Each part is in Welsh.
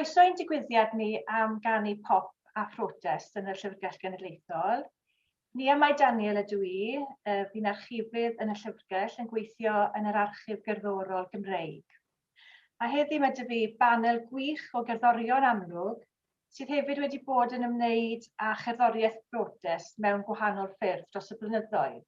Croeso i'n digwyddiad ni am ganu pop a phrotest yn y Llyfrgell Genedlaethol. Nia Mai Daniel ydw i, fi'n archifydd yn y Llyfrgell yn gweithio yn yr Archif Gerddorol Gymreig. A heddi mae 'da fi banel gwych o gerddorion amlwg sydd hefyd wedi bod yn ymwneud â cherddoriaeth brotest mewn gwahanol ffyrdd dros y blynyddoedd.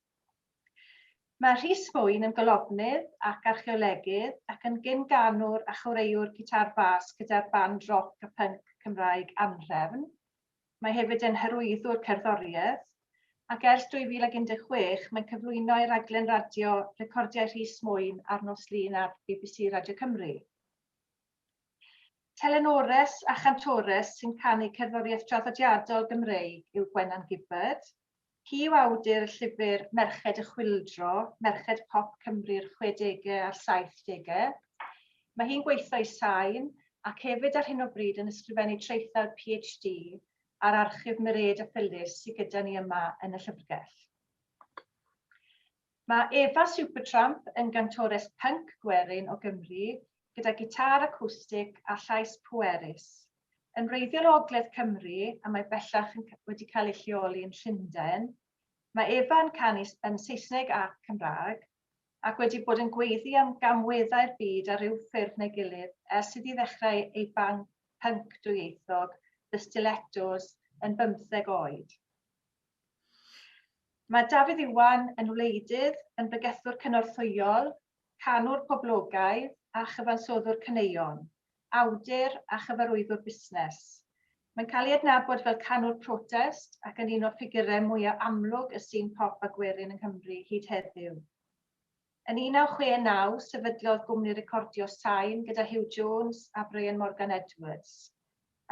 Mae Rhys Mwyn yn golofnydd ac archeolegydd ac yn gyn-ganwr a chwaraewr gitâr bas gyda'r band roc a pync Cymraeg Anhrefn. Mae hefyd yn hyrwyddwr cerddoriaeth, ac ers 2016 mae'n cyflwyno ei raglen radio Recordiau Rhys Mwyn ar nos Lun ar bbc Radio Cymru. Telenores a chantores sy'n canu cerddoriaeth draddodiadol Gymreig yw Gwennan Gibbard. Hi yw awdur y llyfr Merched y Chwyldro, Merched Pop Cymru'r Chwedegau a'r Saithdegau. Mae hi'n gweithio i Sain ac hefyd ar hyn o bryd yn ysgrifennu traethawd PhD ar archif Merêd a Phyllis sydd gyda ni yma yn y llyfrgell. Mae Efa Supertramp yn gantores pync gwerin o Gymru gyda gitâr acwstig a llais pwerus. Yn wreiddiol o Ogledd Cymru a mae bellach yn wedi cael ei lleoli yn Llundain, mae Efa yn canu yn Saesneg ac Cymraeg ac wedi bod yn gweiddi am gamweddau'r byd ar ryw ffurf neu gilydd ers iddi ddechrau ei band pync dwyieithog, The Stilettos, yn bymtheg oed. Mae Dafydd Iwan yn wleidydd, yn bregethwr cynorthwyol, canwr poblogaidd a chyfansoddwr caneuon, awdur a chyfarwyddwr busnes. Mae'n cael ei adnabod fel canwr protest ac yn un o ffigurau mwyaf amlwg y sîn pop a gwerin yng Nghymru hyd heddiw. Yn 1969, sefydlodd gwmni recordio Sain gyda Huw Jones a Brian Morgan Edwards,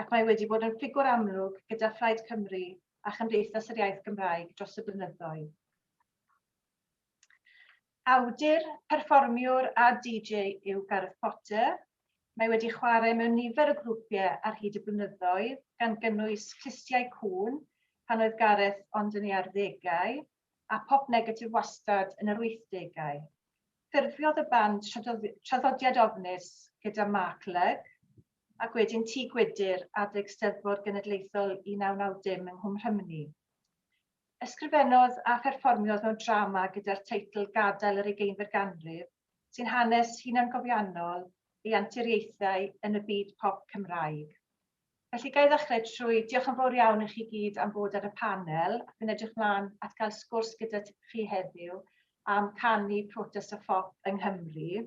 ac mae wedi bod yn ffigwr amlwg gyda Phlaid Cymru a Chymdeithas yr Iaith Gymraeg dros y blynyddoedd. Awdur, perfformiwr a DJ yw Gareth Potter. Mae wedi chwarae mewn nifer o grwpiau ar hyd y blynyddoedd, gan gynnwys Clustiau Cŵn, pan oedd Gareth ond yn ei arddegau, a Pop Negatif Wastad yn yr wythdegau. Ffurfiodd y band Traddodiad Ofnus gyda Mark Lugg, ac wedyn Tŷ Gwydr adeg Steddfod Genedlaethol 1990 yng Nghwm Rhymni. Ysgrifennodd a pherfformiodd mewn drama gyda'r teitl Gadael yr Ugeinfed Ganrif, sy'n hanes hunangofiannol ei anturiaethau yn y byd pop Cymraeg. Felly ga i ddechrau trwy diolch yn fawr iawn i chi gyd am fod ar y panel, ac fi'n edrych mlaen at gael sgwrs gyda chi heddiw am canu protest a phop yng Nghymru.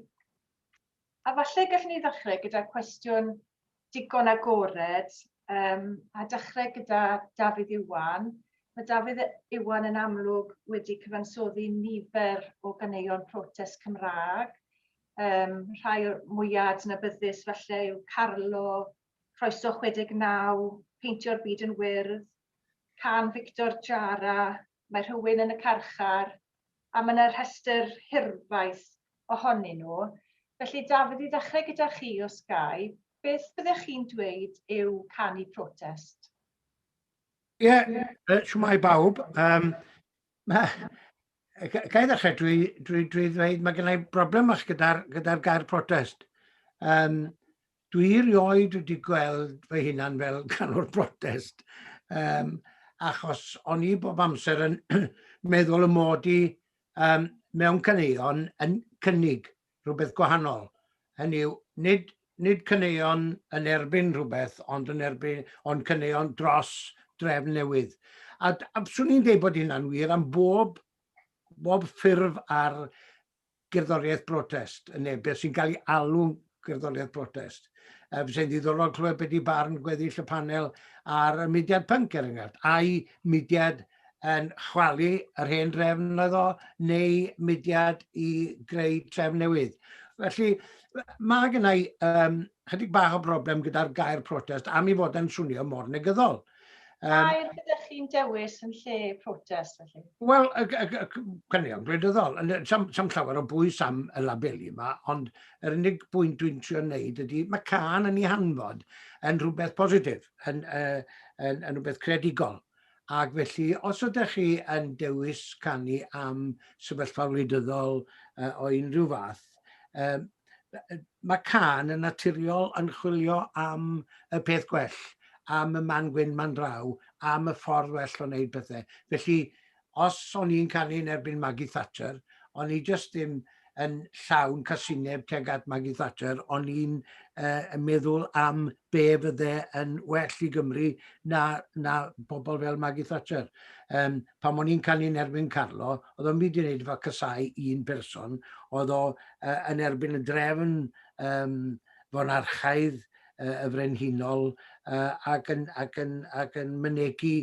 A falle gallwn ni ddechrau gyda cwestiwn digon agored, um, a dechrau gyda Dafydd Iwan. Mae Dafydd Iwan yn amlwg wedi cyfansoddi nifer o ganeuon protest Cymraeg. Um, rhai o'r mwyaf adnabyddus falle yw Carlo, Croeso 69, Peintio'r Byd yn Wyrdd, Can Victor Jara, Mae Rhywun yn y Carchar, a mae yna rhestr hirfaith ohonyn nhw. Felly Dafydd, i ddechrau gyda chi os gai, beth byddech chi'n dweud yw canu protest? Ie, yeah, shwmae bawb. Um, ga i ddechrau drwy, drwy, drwy ddweud, mae gennau broblem fach gyda'r gyda gair protest. Um, dwi erioed wedi gweld fy hunan fel canwr protest, um, achos o'n i bob amser yn meddwl y mod i um, mewn caneuon yn cynnig rhywbeth gwahanol. Hynny yw, nid, nid caneuon yn erbyn rhywbeth, ond yn erbyn, ond caneuon dros drefn newydd. A, a swn i'n dweud bod hynna'n wir am bob, bob ffurf ar gerddoriaeth brotest, neu beth sy'n cael ei alw'n gerddoriaeth protest. Uh, Fyse'n ddiddorol clywed beth i barn gweddill y panel ar y mudiad punk er enghraifft. Ai mudiad yn chwalu yr hen drefn oedd o, neu mudiad i greu trefn newydd. Felly, mae gen i um, chydig bach o broblem gyda'r gair protest am ei fod yn swnio mor negyddol. Um, Gair byddech chi'n dewis yn lle protest, felly? Wel, y, y, y, caneuon gwleidyddol. Sam, sam llawer o bwys am y labeli yma, ond yr unig bwynt dwi'n trio wneud ydy mae can yn ei hanfod yn rhywbeth positif, yn, uh, yn, yn rhywbeth creadigol. Ac felly, os ydych chi yn dewis canu am sefyllfa wleidyddol uh, o unrhyw fath, um, Mae cân yn naturiol yn chwilio am y peth gwell, am y man gwyn man draw, am y ffordd well o wneud pethau. Felly, os o'n i'n canu yn erbyn Maggie Thatcher, o'n i jyst ddim yn llawn casineb tuag at Maggie Thatcher, o'n i'n meddwl am be fydde yn well i Gymru na bobl fel Maggie Thatcher. Pan o'n i'n canu yn erbyn Carlo, oedd o'n byd i wneud efo casáu un person, oedd o yn erbyn y drefn fonarchaidd y frenhinol ac yn mynegi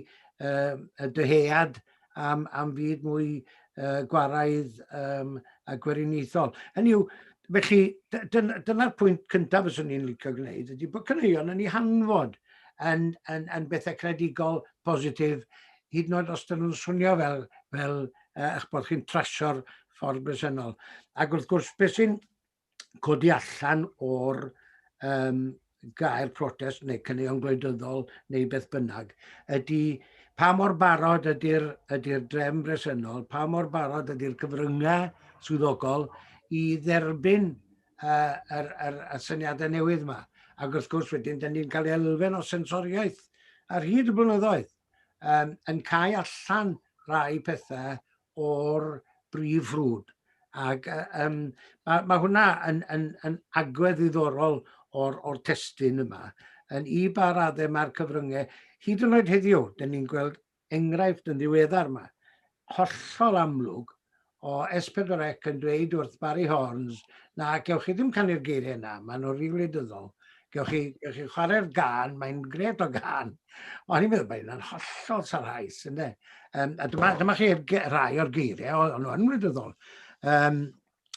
y dyhead am fyd mwy gwaraidd a gweriniaethol. Hynny yw, felly, dyna'r pwynt cyntaf fyswn i'n licio gwneud, ydy bod caneuon yn ei hanfod yn bethau creadigol, positif, hyd yn oed os dyn nhw'n swnio fel eich bod chi'n trasio'r ffordd bresennol. Ac wrth gwrs, beth sy'n codi allan o'r gair protest neu caneuon gwleidyddol neu beth bynnag, ydy pa mor barod ydy'r drefn bresennol, pa mor barod ydy'r cyfryngau swyddogol i dderbyn y syniadau newydd yma. Ac wrth gwrs wedyn, dyn ni'n cael elfen o sensoriaeth ar hyd y blynyddoedd yn cau allan rai pethau o'r brif ffrwd. Ac mae hwnna yn agwedd ddiddorol o'r testun yma. Yn i ba raddau mae'r cyfryngau, hyd yn oed heddiw, dyn ni'n gweld enghraifft yn ddiweddar yma, hollol amlwg o S4C yn dweud wrth Barry Horns, "Na, gewch chi ddim canu'r geiriau yna, maen nhw'n rhy wleidyddol. Gewch chi chwarae'r gân, mae'n grêt o gân." O'n i'n meddwl bod hynna'n hollol sarhaus, ynde? A dyma chi rai o'r geiriau, o'n nhw'n wleidyddol.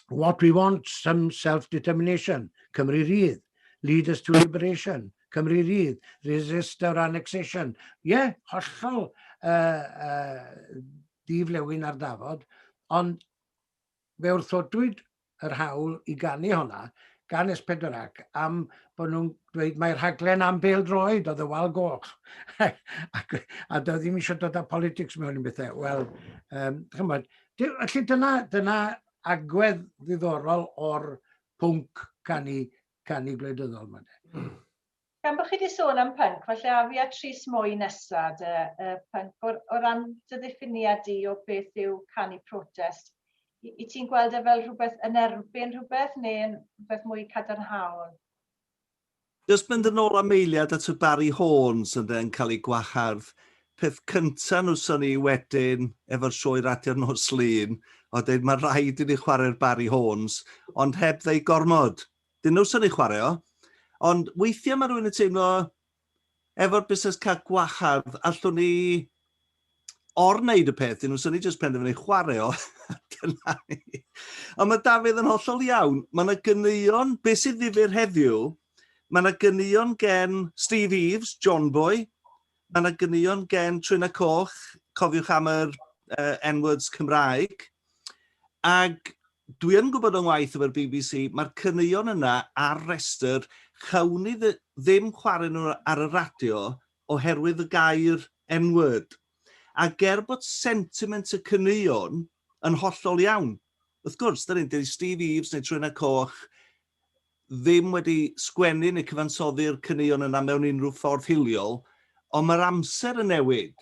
"What we want, some self-determination, Cymru Rydd, lead us to liberation, Cymru Rydd, resist our annexation." Ie, yeah, hollol di-flewyn ar dafod, ond fe wrthodwyd yr hawl i ganu honna gan S4C am bod nhw'n dweud mae'r rhaglen am bêl-droed oedd y Wal Goch. A doedd ddim eisiau dod â politics mewn i bethau. Wel, chymod, felly dyna agwedd ddiddorol o'r pwnc canu gwleidyddol yma. Gan bod chi wedi sôn am punk, falle af i at Rhys Mwy nesa dy punk, o ran dy ddiffiniad di o beth yw canu protest, i ti'n gweld e fel rhywbeth yn erbyn rhywbeth neu yn rhywbeth mwy cadarnhaol? Just mynd yn ôl am eiliad at y Barry Horns yn cael ei gwahardd. Peth cyntaf nhw syni wedyn efo'r sioe radio nos Lun, o dweud mae rhaid i ni chwarae'r Barry Horns, ond heb ddeud gormod. Dyn nhw sy'n ei chwarae o. Ond weithiau mae rhywun yn teimlo, efo'r busnes cael gwahardd, allwn ni or-wneud y peth, dyn nhw sy'n ni jyst penderfynu chwarae o. Dyna ni. Ond mae Dafydd yn hollol iawn. Mae yna ganeuon, beth sydd ddifyr heddiw, mae yna ganeuon gen Steve Eaves, John Boy, mae yna ganeuon gen Trwynau Coch, cofiwch am yr N-words Cymraeg, ac dwi yn gwybod o'n waith efo'r BBC, mae'r caneuon yna ar restr, chawn ni ddim chwarae nhw ar y radio oherwydd y gair N-word. Ac er bod sentiment y caneuon yn hollol iawn. Wrth gwrs, dyn ni'n dweud Steve Eaves neu Trwynau Coch ddim wedi sgwennu neu cyfansoddi'r caneuon yna mewn unrhyw ffordd hiliol, ond mae'r amser yn newid.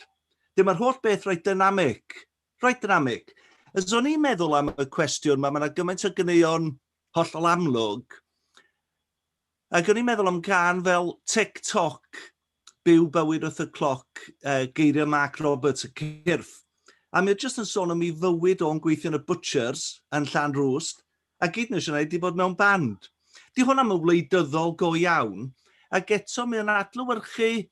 Dim mae'r holl beth reit dynamic. Reit dynamic. Ys o'n i'n meddwl am y cwestiwn, mae yna gymaint o ganeuon hollol amlwg, ac o'n i'n meddwl am gân fel Tick Tock, byw bywyd wrth y cloc, geiriau Mark Roberts y Cyrff. A mi oedd jyst yn sôn am ei fywyd o'n gweithio yn y Butchers yn Llanrwst, a gyd nhw eisiau gwneud i bod mewn band. Di hwn am y wleidyddol go iawn, ac eto mae o'n adlewyrchu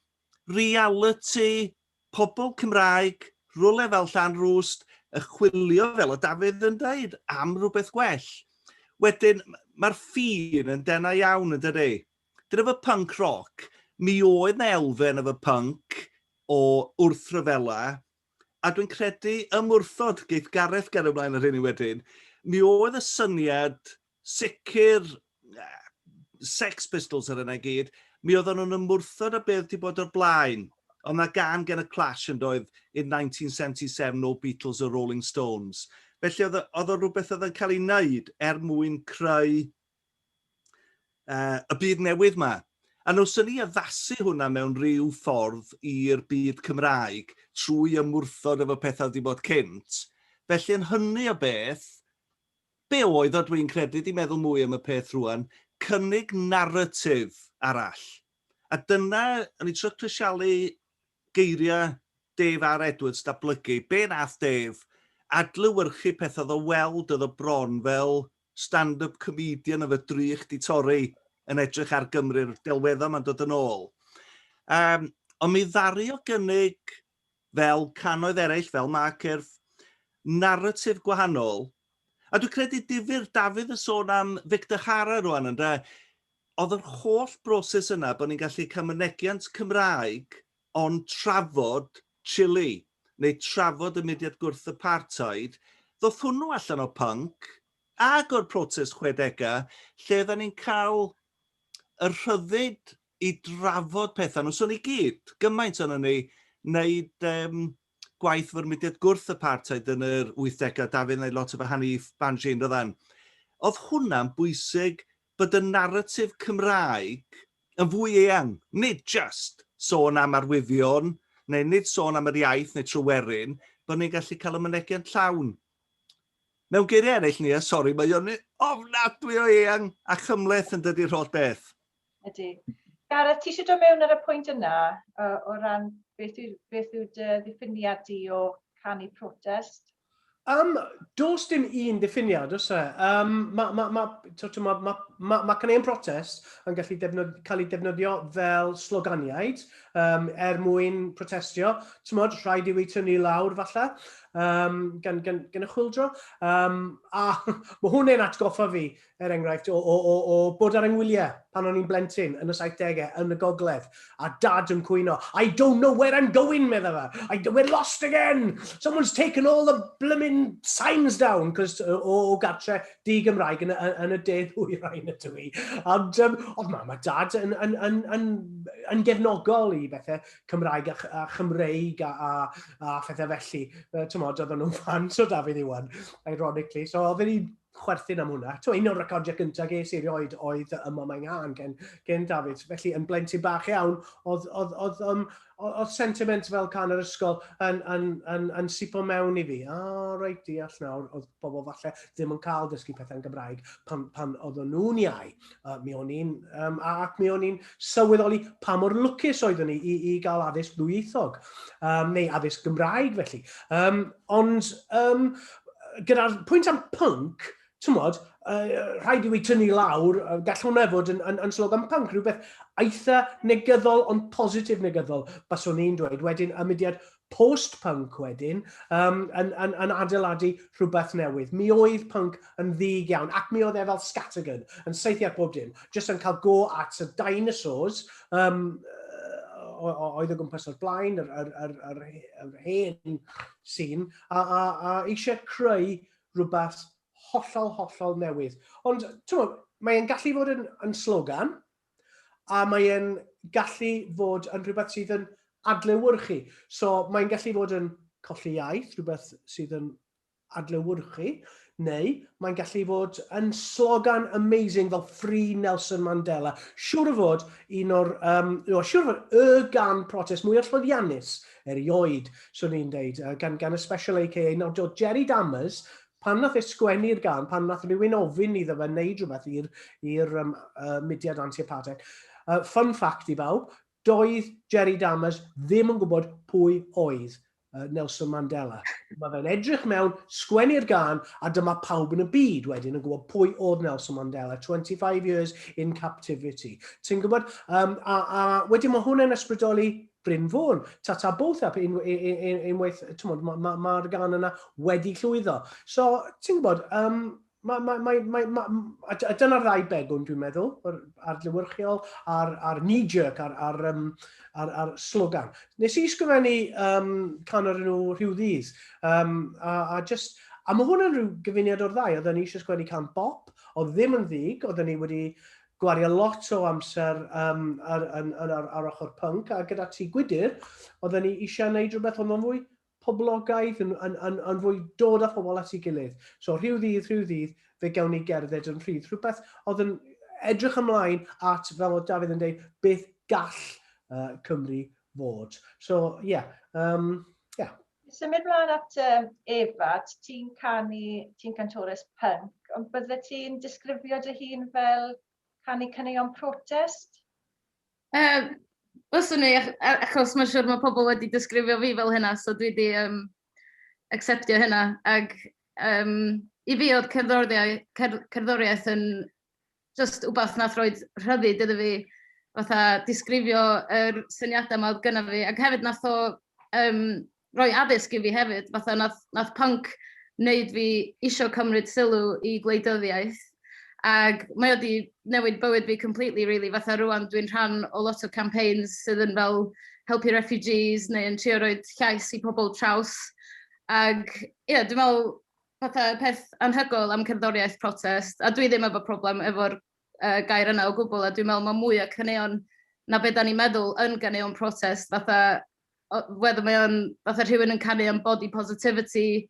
reality pobl Cymraeg, rhywle fel Llanrwst, y chwilio, fel y Dafydd yn dweud, am rhywbeth gwell. Wedyn, mae'r ffin yn denau iawn yn dydy. Dyna fo punk rock, mi oedd na elfen efo punk o wrthryfela, a dwi'n credu ymwrthod, geith Gareth gael ymlaen ar hynny wedyn, mi oedd y syniad sicr, Sex Pistols ar yna i gyd, mi oedden nhw'n ymwrthod â beth wedi bod o'r blaen. Ond na gân gen y Clash yn doedd in 1977 no Beatles or Rolling Stones. Felly oedd o rhywbeth oedd yn cael ei wneud er mwyn creu y byd newydd ma. A nawson ni addasu hwnna mewn rhyw ffordd i'r byd Cymraeg trwy ymwrthod efo pethau wedi bod cynt. Felly yn hynny o beth, be oedd o dwi'n credu, di meddwl mwy am y peth rwan, cynnig naratif arall. A dyna, o'n i trio crisialu geiriau Dave R Edwards datblygu. Be nath Dave? Adlewyrchu pethau oedd o weld oedd o bron fel stand-up comedian efo drych di torri yn edrych ar Gymru'r delweddau ma'n dod yn ôl. Ond mi ddaru o gynnig, fel cannoedd eraill, fel Mark Urdd, naratif gwahanol. A dwi'n credu difyr Dafydd yn sôn am Victor Jara rwan, ynde? Oedd yr holl broses yna bod ni'n gallu cael mynegiant Cymraeg ond trafod Chile, neu trafod y mudiad gwrth-apartheid, ddoth hwnnw allan o punk ag o'r protest 60au, lle oedden ni'n cael y rhyddid i drafod pethau. Nhw sôn i gyd, gymaint o'n ni wneud gwaith efo'r mudiad gwrth-apartheid yn yr 80au, Dafydd wneud lot efo Hanif Banji yn dyddan. Oedd hwnna'n bwysig bod y naratif Cymraeg yn fwy eang, nid just sôn am arwyddion, neu nid sôn am yr iaith neu Tryweryn, bod ni'n gallu cael y mynegiant llawn. Mewn geiriau eraill, Nia, sori, mae o'n ofnadwy o eang a chymhleth yn dydi'r holl beth. Ydy. Gareth, ti eisiau dod mewn ar y pwynt yna o ran beth yw dy ddiffiniad di o canu protest? Does dim un diffiniad, oes e? Mae ma, ma, ma, ma, ma, ma caneuon protest yn gallu cael ei defnyddio fel sloganiaid er mwyn protestio. T'mod, rhaid i fi tynnu lawr falle gan y chwyldro. A mae hwnna'n atgoffa fi, er enghraifft, o bod ar yngwyliau pan o'n i'n blentyn yn y 70au yn y gogledd, a dad yn cwyno, "I don't know where I'm going," medda fe. "We're lost again. Someone's taken all the blooming signs down," cos o gartre di-Gymraeg yn y de ddwyrain ydw i. Ond oedd mam a dad yn gefnogol i bethau Cymraeg a Chymreig a phethau felly. T'mod, oedden nhw'n fans o Dafydd Iwan, ironically. So oedden ni'n chwerthin am hwnna. To, un o'r recordiau gyntaf ges i erioed oedd Yma Mae Nghân gen Dafydd. Felly, yn blentyn bach iawn, oedd sentiment fel cân yr ysgol yn sipo mewn i fi. A, oh, reit, deall nawr, oedd bobl falle ddim yn cael dysgu pethau'n Gymraeg pan oedden nhw'n iau. Mi o'n i'n, ac mi o'n i'n sylweddoli pa mor lwcus oeddwn i i gael addysg ddwyieithog, neu addysg Gymraeg felly. Ond gyda'r pwynt am punk, t'mod, rhaid i fi tynnu lawr, gall hwnna fod yn slogan punk, rhywbeth eitha negyddol ond positif negyddol, baswn i'n dweud. Wedyn, y mudiad post-punk wedyn, yn adeiladu rhywbeth newydd. Mi oedd punk yn ddig iawn, ac mi oedd e fel scattergun, yn saethu at bob dim, just yn cael go at y dinosaurs, oedd o gwmpas o'r blaen, yr hen scene, a eisiau creu rhywbeth hollol, hollol newydd. Ond, ti'n mae'n gallu fod yn slogan, a mae'n gallu fod yn rhywbeth sydd yn adlewyrchu. So, mae'n gallu fod yn colli iaith, rhywbeth sydd yn adlewyrchu, neu mae'n gallu fod yn slogan amazing fel "Free Nelson Mandela". Siŵr o fod un o'r, o, siŵr o fod y gân protest mwyaf llwyddiannus erioed, swn i'n deud, gan y Special AKA. Nawr, do Jerry Dammers, pan nath e sgwennu'r gân, pan nath rhywun ofyn iddo fe wneud rhywbeth i'r mudiad anti-apartheid, fun fact i bawb, doedd Jerry Dammers ddim yn gwybod pwy oedd Nelson Mandela. Mae fe'n edrych mewn, sgwennu'r gân, a dyma pawb yn y byd wedyn yn gwybod pwy oedd Nelson Mandela. 25 years in captivity. Ti'n gwybod? A wedyn mae hwnna'n ysbrydoli Bryn Fôn. Tata Both Up, unwaith, ti'n mae'r ma gân yna wedi llwyddo. So, ti'n gwybod, ma, a dyna'r ddau begwn dwi'n meddwl, yr adlewyrchiol a'r knee-jerk, a'r slogan. Nes i sgrifennu cân o'r enw Rhyw Ddydd, a mae hwnna'n rhyw gyfuniad o'r ddau. Oedden ni eisiau sgwennu cân bop, oedd ddim yn ddig, oedden ni wedi gwario lot o amser ar ochr punk, a gyda Tŷ Gwydr, oedden ni eisiau gwneud rhywbeth oedd yn fwy poblogaidd, yn fwy dod â phobl at ei gilydd. So rhyw ddydd, rhyw ddydd, fe gawn ni gerdded yn rhydd. Rhywbeth oedd yn Edrych ymlaen at, fel oedd Dafydd yn dweud, beth gall Cymru fod. So, ie. Yeah, yeah. Symud mlaen at Efa, ti'n canu, ti'n cantores punk, ond bydde ti'n disgrifio dy hun fel canu caneuon protest? Fyswn i, achos mae'n siŵr mae pobl wedi disgrifio fi fel hynna, so dwi wedi acceptio hynna. Ac i fi oedd cerddoriaeth yn just wbath nath roed rhyddid iddo fi fatha disgrifio yr syniadau yma oedd gynna fi. Ac hefyd nath o roi addysg i fi hefyd, fatha nath punk wneud fi isio cymryd sylw i gwleidyddiaeth. Ac mae o wedi newid bywyd fi completely, really. Fatha rwan dwi'n rhan o lot o campaigns sydd yn fel helpu refugees neu yn trio rhoi llais i pobl traws. Ac ie, yeah, dwi'n meddwl fatha peth anhygoel am cerddoriaeth protest, a dwi ddim efo problem efo'r gair yna o gwbl, a dwi'n meddwl mae mwy o caneuon na beth da ni'n meddwl yn ganeuon protest, fatha, whether mae o'n fatha rhywun yn canu am body positivity,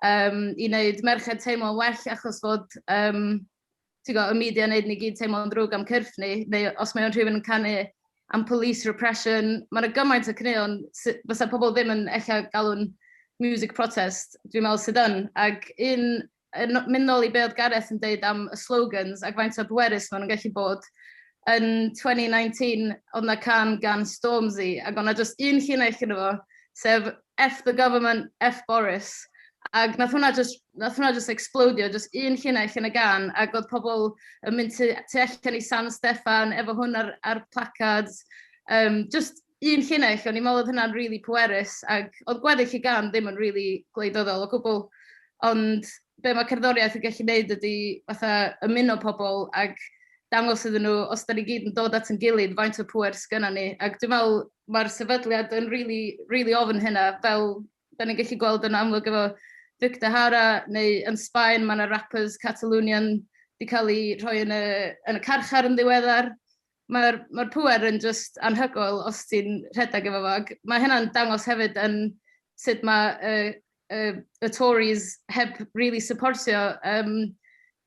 i wneud merched teimlo'n well achos fod ti'n gwybod, y media yn neud ni gyd teimlo'n ddrwg am cyrff ni, neu os mae o'n rhywun yn canu am police repression, mae yna gymaint o caneuon fysa pobl ddim yn ella galw'n music protest, dwi'n meddwl sydd yn. Ac un, yn mynd nôl i be oedd Gareth yn deud am y slogans ac faint o bwerus maen nhw'n gallu bod, yn 2019 oedd na cân gan Stormzy ac oedd na just un llinell yno fo, sef "F the government, F Boris". Ac nath hwnna just explodio, just un llinell yn y gân, ac oedd pobl yn mynd tu allan i San Steffan efo hwn ar placards. Just un llinell, o'n i'n meddwl oedd hynna'n really pwerus, ac oedd gweddill y gân ddim yn really gwleidyddol o gwbl. Ond be mae cerddoriaeth yn gallu gwneud ydy fatha ymuno pobl ac dangos iddyn nhw, os da ni gyd yn dod at yn gilydd, faint o pwer sgynna ni. Ac dwi'n meddwl mae'r sefydliad yn really, really ofn hynna, fel da ni'n gallu gweld yn amlwg efo Victor Jara, neu yn Sbaen mae yna rappers Catalonian wedi cael eu rhoi yn y carchar yn ddiweddar. Mae'r pwer yn just anhygoel os ti'n rhedeg efo fo. Ac mae hynna'n dangos hefyd yn sut mae y Tories heb really supportio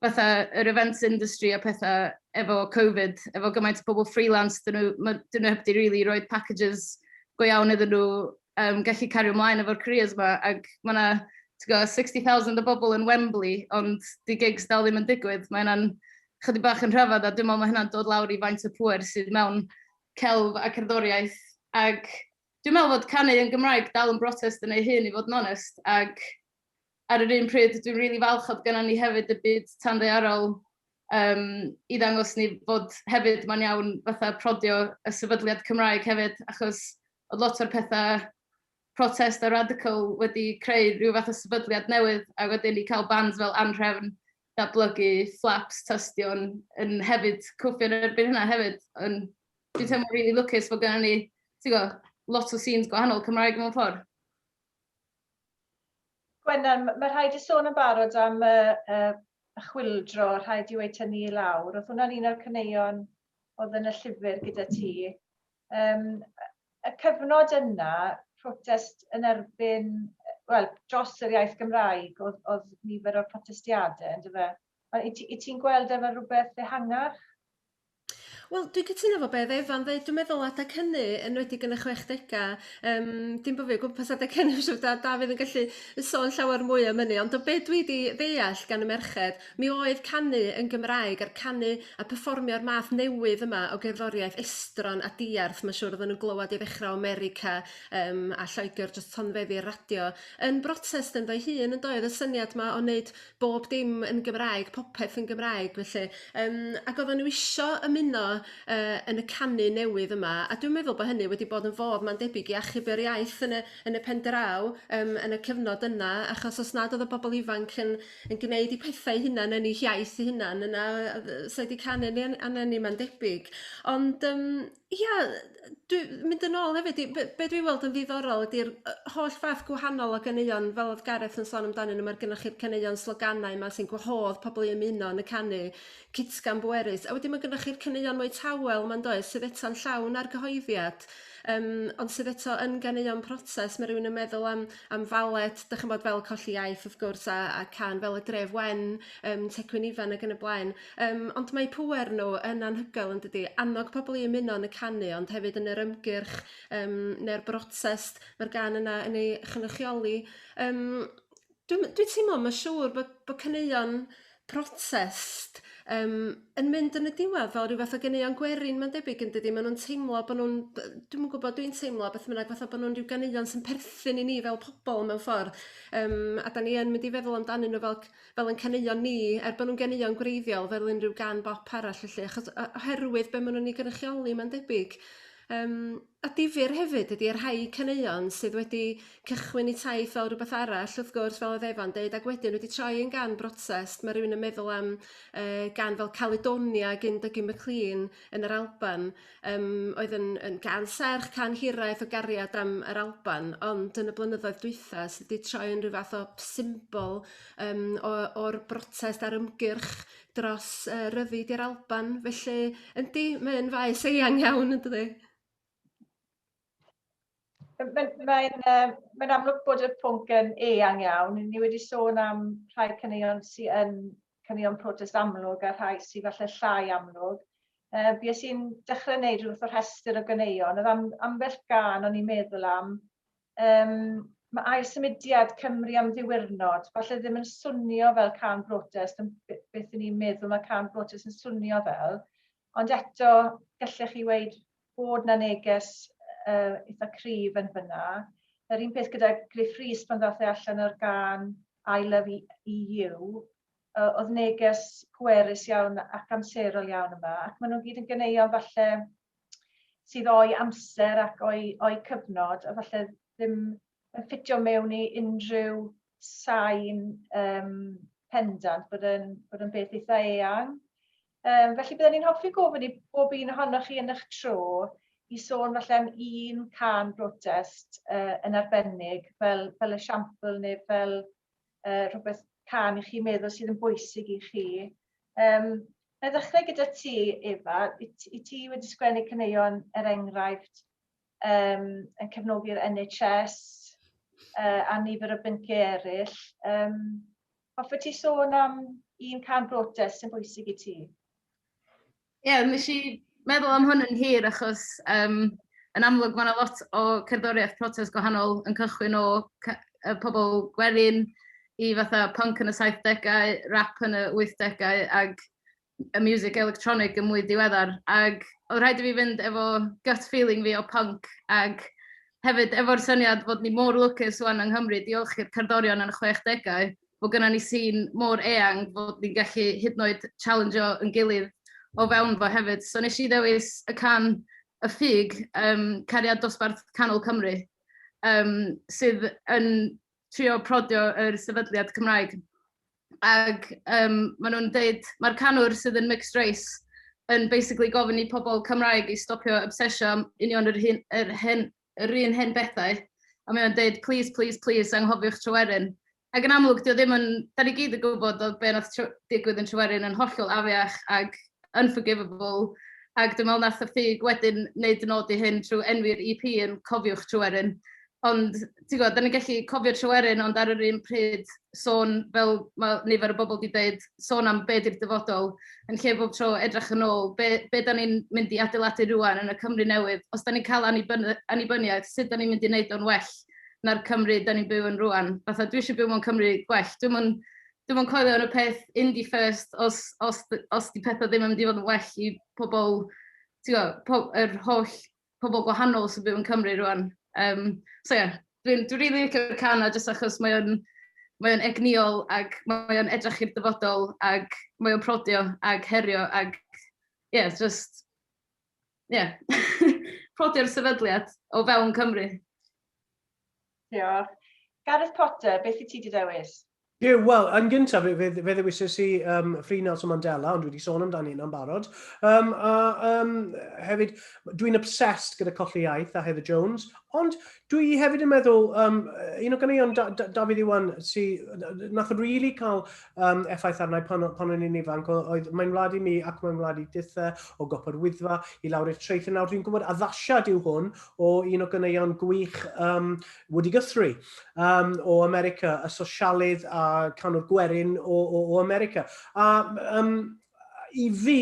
fatha yr events industry a pethau efo Covid, efo gymaint o bobl freelance, dyn nhw heb di really rhoi packages go iawn iddyn nhw gallu cario ymlaen efo'r careers yma. Ac mae yna 60,000 o bobl yn Wembley, ond di gigs dal ddim yn digwydd. Mae hynna'n chydig bach yn rhyfedd, a dwi'n meddwl mae hynna'n dod lawr i faint o pwer sydd mewn celf a cerddoriaeth. Ac dwi'n meddwl fod canu yn Gymraeg dal yn brotest yn ei hun, i fod yn onest. Ac ar yr un pryd, dwi'n rili really falch oedd gennym ni hefyd y byd tanddaearol i ddangos ni fod hefyd mae'n iawn fatha prodio y sefydliad Cymraeg hefyd, achos oedd lot o'r pethau protest a radical wedi creu rhyw fath o sefydliad newydd, a wedyn ni cael bands fel Anhrefn, Datblygu, Flaps, Tystion, yn hefyd cwffio yn erbyn hynna hefyd. Dwi'n teimlo really lwcus fod gennym ni, ti'n gwybod, lot o scenes gwahanol Cymraeg mewn ffordd. Gwennan, mae rhaid i sôn yn barod am y chwildro, "Rhaid yw eu tynnu i lawr". Oedd hwnna'n un o'r caneuon oedd yn y llyfr gyda ti. Y cyfnod yna, protest yn erbyn, wel, dros yr iaith Gymraeg, oedd nifer o'r protestiadau, ynddo fe? I ti'n gweld efo rhywbeth ehangach? Wel, dwi'n cytuno efo beth Efan dweud. Dwi'n meddwl adeg hynny, yn enwedig yn y 60au, dim bod fi o gwmpas adeg hynny, siŵr da Dafydd yn gallu sôn llawer mwy am hynny, ond o be dwi wedi ddeall gan y merched, mi oedd canu yn Gymraeg a'r canu a perfformio'r math newydd yma o gerddoriaeth estron a diarth, mae'n siŵr oedden nhw'n glywed i ddechrau o America a Lloegr dros tonfeddi'r radio, yn brotest ynddo'i hun yn doedd, y syniad yma o wneud bob dim yn Gymraeg, popeth yn Gymraeg felly. Ac oedden nhw isio ymuno yn y canu newydd yma, a dwi'n meddwl bod hynny wedi bod yn fodd, mae'n debyg, i achub yr iaith yn y pen draw yn y cyfnod yna, achos os nad oedd y bobl ifanc yn gwneud eu pethau hunan yn eu hiaith eu hunan, yna sa wedi canu ni anna ni, mae'n debyg. Ond Ia, dwi mynd yn ôl hefyd i be dwi weld yn ddiddorol ydy'r holl fath gwahanol o ganeuon, fel oedd Gareth yn sôn amdanyn nhw, mae'r gennych chi'r caneuon sloganau yma sy'n gwahodd pobl i ymuno yn y canu cytgan bwerus, a wedyn mae gennych chi'r caneuon mwy tawel ma'n does, sydd eto'n llawn argyhoeddiad, ond sydd eto yn ganeuon protest. Mae rhywun yn meddwl am am faled, dych ch'mod, fel Colli Iaith wrth gwrs, a cân fel Y Dref Wen, Tecwyn Ifan ac yn y blaen. Ond mae pŵer nhw yn anhygoel yn dydi? Annog pobl i ymuno yn y canu ond hefyd yn yr ymgyrch neu'r brotest mae'r gân yna yn ei chynrychioli. Dwi'n dwi teimlo, mae'n siŵr bod, bod caneuon protest yn mynd yn y diwedd fel rhyw fath o ganeuon gwerin, mae'n debyg, yn dydi? Maen nhw'n teimlo bod nhw'n, dwi'm yn gwybod, dwi'n teimlo beth bynnag fatha bod nhw'n rhyw ganeuon sy'n perthyn i ni fel pobl mewn ffordd. A da ni yn mynd i feddwl amdanyn nhw fel yn caneuon ni, er bod nhw'n ganeuon gwreiddiol fel unrhyw gân bop arall felly, achos oherwydd be maen nhw'n ei gynrychioli, mae'n debyg. A difyr hefyd ydy rhai caneuon sydd wedi cychwyn eu taith fel rhywbeth arall, wrth gwrs, fel oedd Efa'n deud, ac wedyn wedi troi yn gân brotest. Mae rhywun yn meddwl am gân fel Caledonia gyn Dougie MacLean yn yr Alban, oedd yn gân serch, cân hiraeth o gariad am yr Alban, ond yn y blynyddoedd dwytha sydd wedi troi yn rhyw fath o symbol o'r brotest a'r ymgyrch dros ryddid i'r Alban. Felly, yndi, mae'n faes eang iawn, yn dydi? Mae'n mae amlwg bod y pwnc yn eang iawn. Ni wedi sôn am rhai caneuon sydd yn caneuon protest amlwg a rhai sydd falle llai amlwg. Bues i'n dechrau gwneud rhywbeth o rhestr o ganeuon. Oedd ambell gân o'n i'n meddwl am. Mae ail symudiad Cymru am ddiwrnod, falle ddim yn swnio fel cân brotest, yn beth ni'n meddwl mae cân brotest yn swnio fel, ond eto gallech chi weud bod 'na neges eitha cryf yn fyna. Yr un peth gyda Gruff Rhys pan ddath e allan o'r gân I Love EU, oedd neges pwerus iawn ac amserol iawn yma, ac maen nhw gyd yn ganeuon falle sydd o'i amser ac o'i cyfnod, a falle ddim yn ffitio mewn i unrhyw sain pendant, bod yn beth eitha eang. Felly byddwn ni'n hoffi gofyn i bob un ohonoch chi yn eich tro i sôn falle am un cân brotest yn arbennig fel esiampl neu fel rhywbeth cân i chi meddwl sydd yn bwysig i chi. Na i ddechrau gyda ti, Efa. I ti wedi sgwennu caneuon, er enghraifft, yn cefnogi'r NHS a nifer o bynciau eraill. Hoffet ti sôn am un cân brotest sy'n bwysig i ti? Ie, yeah, nes i meddwl am hwn yn hir achos yn amlwg mae yna lot o cerddoriaeth protest gwahanol yn cychwyn o pobl gwerin i fatha punk yn y 70au, rap yn y 80au ag y music electronic yn mwy diweddar. Ag oedd rhaid i fi fynd efo gut feeling fi o punk ag hefyd efo'r syniad fod ni mor lwcus wan yng Nghymru, diolch i'r cerddorion yn y 60au, fod gynnon ni sîn mor eang fod ni'n gallu hyd yn oed challenge-o yn gilydd o fewn fo hefyd. So nes i ddewis y cân Y Ffug, Cariad Dosbarth Canol Cymru, sydd yn trio prodio yr sefydliad Cymraeg. Ac maen nhw'n deud, mae'r canwr sydd yn mixed race yn basically gofyn i pobl Cymraeg i stopio obsesio am union yr un hen bethau. A mae o'n deud, "Please, please, please, anghofiwch Tryweryn." Ac yn amlwg, dio ddim yn... Da ni gyd yn gwybod oedd be nath digwydd yn Tryweryn yn hollol afiach ac unforgivable. Ac dwi'n meddwl nath y Ffug wedyn wneud y nod i hyn trwy enwi'r EP yn Cofiwch Tryweryn. Ond, ti'n gwybod, da ni'n gallu cofio Tryweryn, ond ar yr un pryd sôn, fel mae nifer o bobl wedi dweud, sôn am be di'r dyfodol, yn lle bob tro edrych yn ôl, be da ni'n mynd i adeiladu rwan yn y Cymru newydd? Os da ni'n cael annibyniaeth, sut da ni'n mynd i wneud o'n well na'r Cymru da ni'n byw yn rwan? Fatha, dwi eisiau byw mewn Cymru gwell. Dwi'm yn coelio yn y peth indie first os di pethau ddim yn mynd i fod yn well i pobl, ti'n gwybod, yr holl pobl gwahanol sy'n byw yn Cymru rwan. So ie, yeah, dwi'n dwi really licio'r cân 'na jyst achos mae o'n egnïol ac mae o'n edrych i'r dyfodol ac mae o'n prodio ac herio ac ie, yeah, just, ie, yeah, prodio'r sefydliad o fewn Cymru. Diolch. Gareth Potter, beth i ti wedi dewis? Ie, wel, yn gyntaf, fe ddewisais i Free Nelson Mandela, ond dwi wedi sôn amdani yna'n barod. A hefyd, dwi'n obsessed gyda Colli Iaith a Heather Jones, ond dwi hefyd yn meddwl, un o ganeuon Dafydd Iwan, sy, nath really cael effaith arna i pan o'n i'n ifanc, oedd Mae'n Wlad i Mi ac Mae'n Wlad i Dithe o Gopa'r Wyddfa i lawr i'r traeth. Nawr dwi'n gwybod addasiad yw hwn o un o ganeuon gwych Woody Guthrie o America, y sosialydd a canwr gwerin o America. A i fi,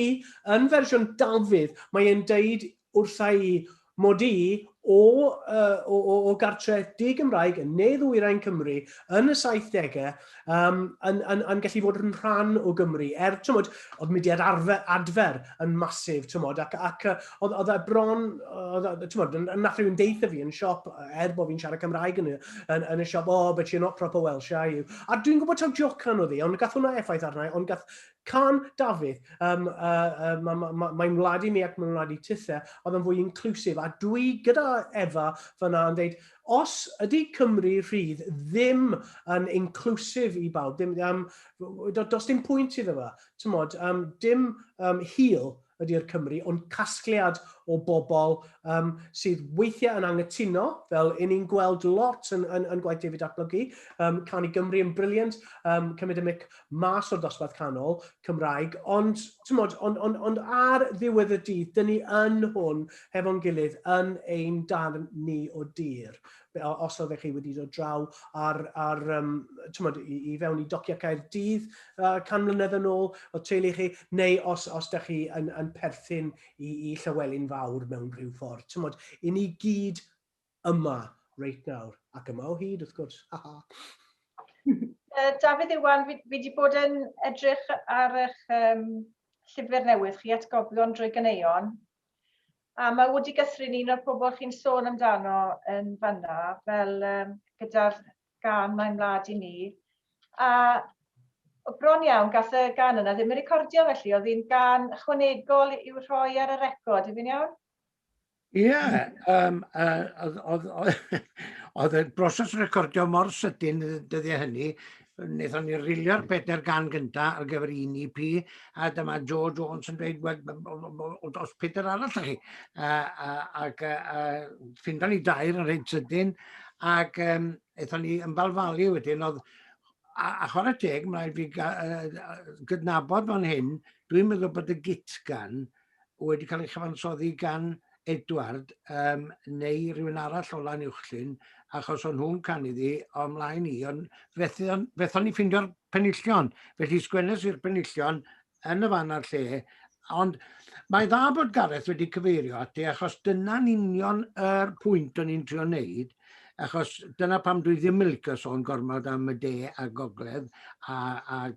yn fersiwn Dafydd, mae e'n deud wrtha i mod i o gartre di-Gymraeg yn ne ddwyrain Cymru yn y 70au yn gallu fod yn rhan o Gymru. Er, tymod, oedd mudiad arfer, adfer yn masif, tymod, ac oedd e bron, oedd, tymod, nath rhywun deitha fi yn siop, er bod fi'n siarad Cymraeg yn y siop, "Oh, but you're not proper Welsh, are you?" A dwi'n gwybod taw jocan oedd hi, ond gath hwnna effaith arna i, ond gath cân Dafydd, Mae'n Wlad i Mi ac Mae'n Wlad i Tithe, oedd yn fwy inclusive. A dwi gyda Efa fyna yn dweud, os ydy Cymru rhydd ddim yn inclusive i bawb, dim, does dim pwynt iddo fe. Tymod, dim hil ydy'r Cymru, ond casgliad o bobl sydd weithiau yn angytuno, fel i ni'n gweld lot yn gwaith David Datblygu. Cân i Gymru yn brilliant, cymryd y mic mas o'r dosbarth canol Cymraeg, ond, tymod, ond ar ddiwedd y dydd, dyn ni yn hwn hefo'n gilydd yn ein darn ni o dir. Os oeddech chi wedi dod draw ar tymod, i fewn i dociau Caerdydd 100 mlynedd yn ôl o teulu chi, neu os ydych chi yn perthyn i Llywelyn Fawr mewn rhyw ffordd. Tymod, i ni gyd yma reit nawr, ac yma o hyd, wrth gwrs. Dafydd Iwan, fi wedi bod yn edrych ar eich llyfr newydd chi, Atgofion drwy Ganeuon. A mae Woody Guthrie yn un o'r pobl chi'n sôn amdano yn fanna, fel gyda'r gân Mae'n Wlad i Mi. A bron iawn, gath y gân yna ddim ei recordio felly, oedd hi'n gân ychwanegol i'w rhoi ar y record, yw fi'n iawn? Ie, yeah, oedd y broses recordio mor sydyn y dyddiau hynny, wnaethon ni rilio'r pedair gân gyntaf ar gyfer un EP, a dyma Joe Jones yn dweud, "Wel, os pedair arall â chi." Ac ffindon ni dair yn reit sydyn, ac aethon ni ymbalfalu wedyn, oedd a chwarae teg, mae'n rhaid fi gydnabod fan hyn, dwi'n meddwl bod y gitgan wedi cael ei chyfansoddi gan Edward neu rhywun arall o Lanuwchllyn, achos o'n nhw'n canu ddi o ymlaen i, ond fethon ni ffeindio'r penillion. Felly sgwennes i'r penillion yn y fan a'r lle, ond mae dda bod Gareth wedi cyfeirio ati, achos dyna'n union yr pwynt o'n i'n trio wneud, achos dyna pam dwi ddim yn licio sôn gormod am y de a gogledd a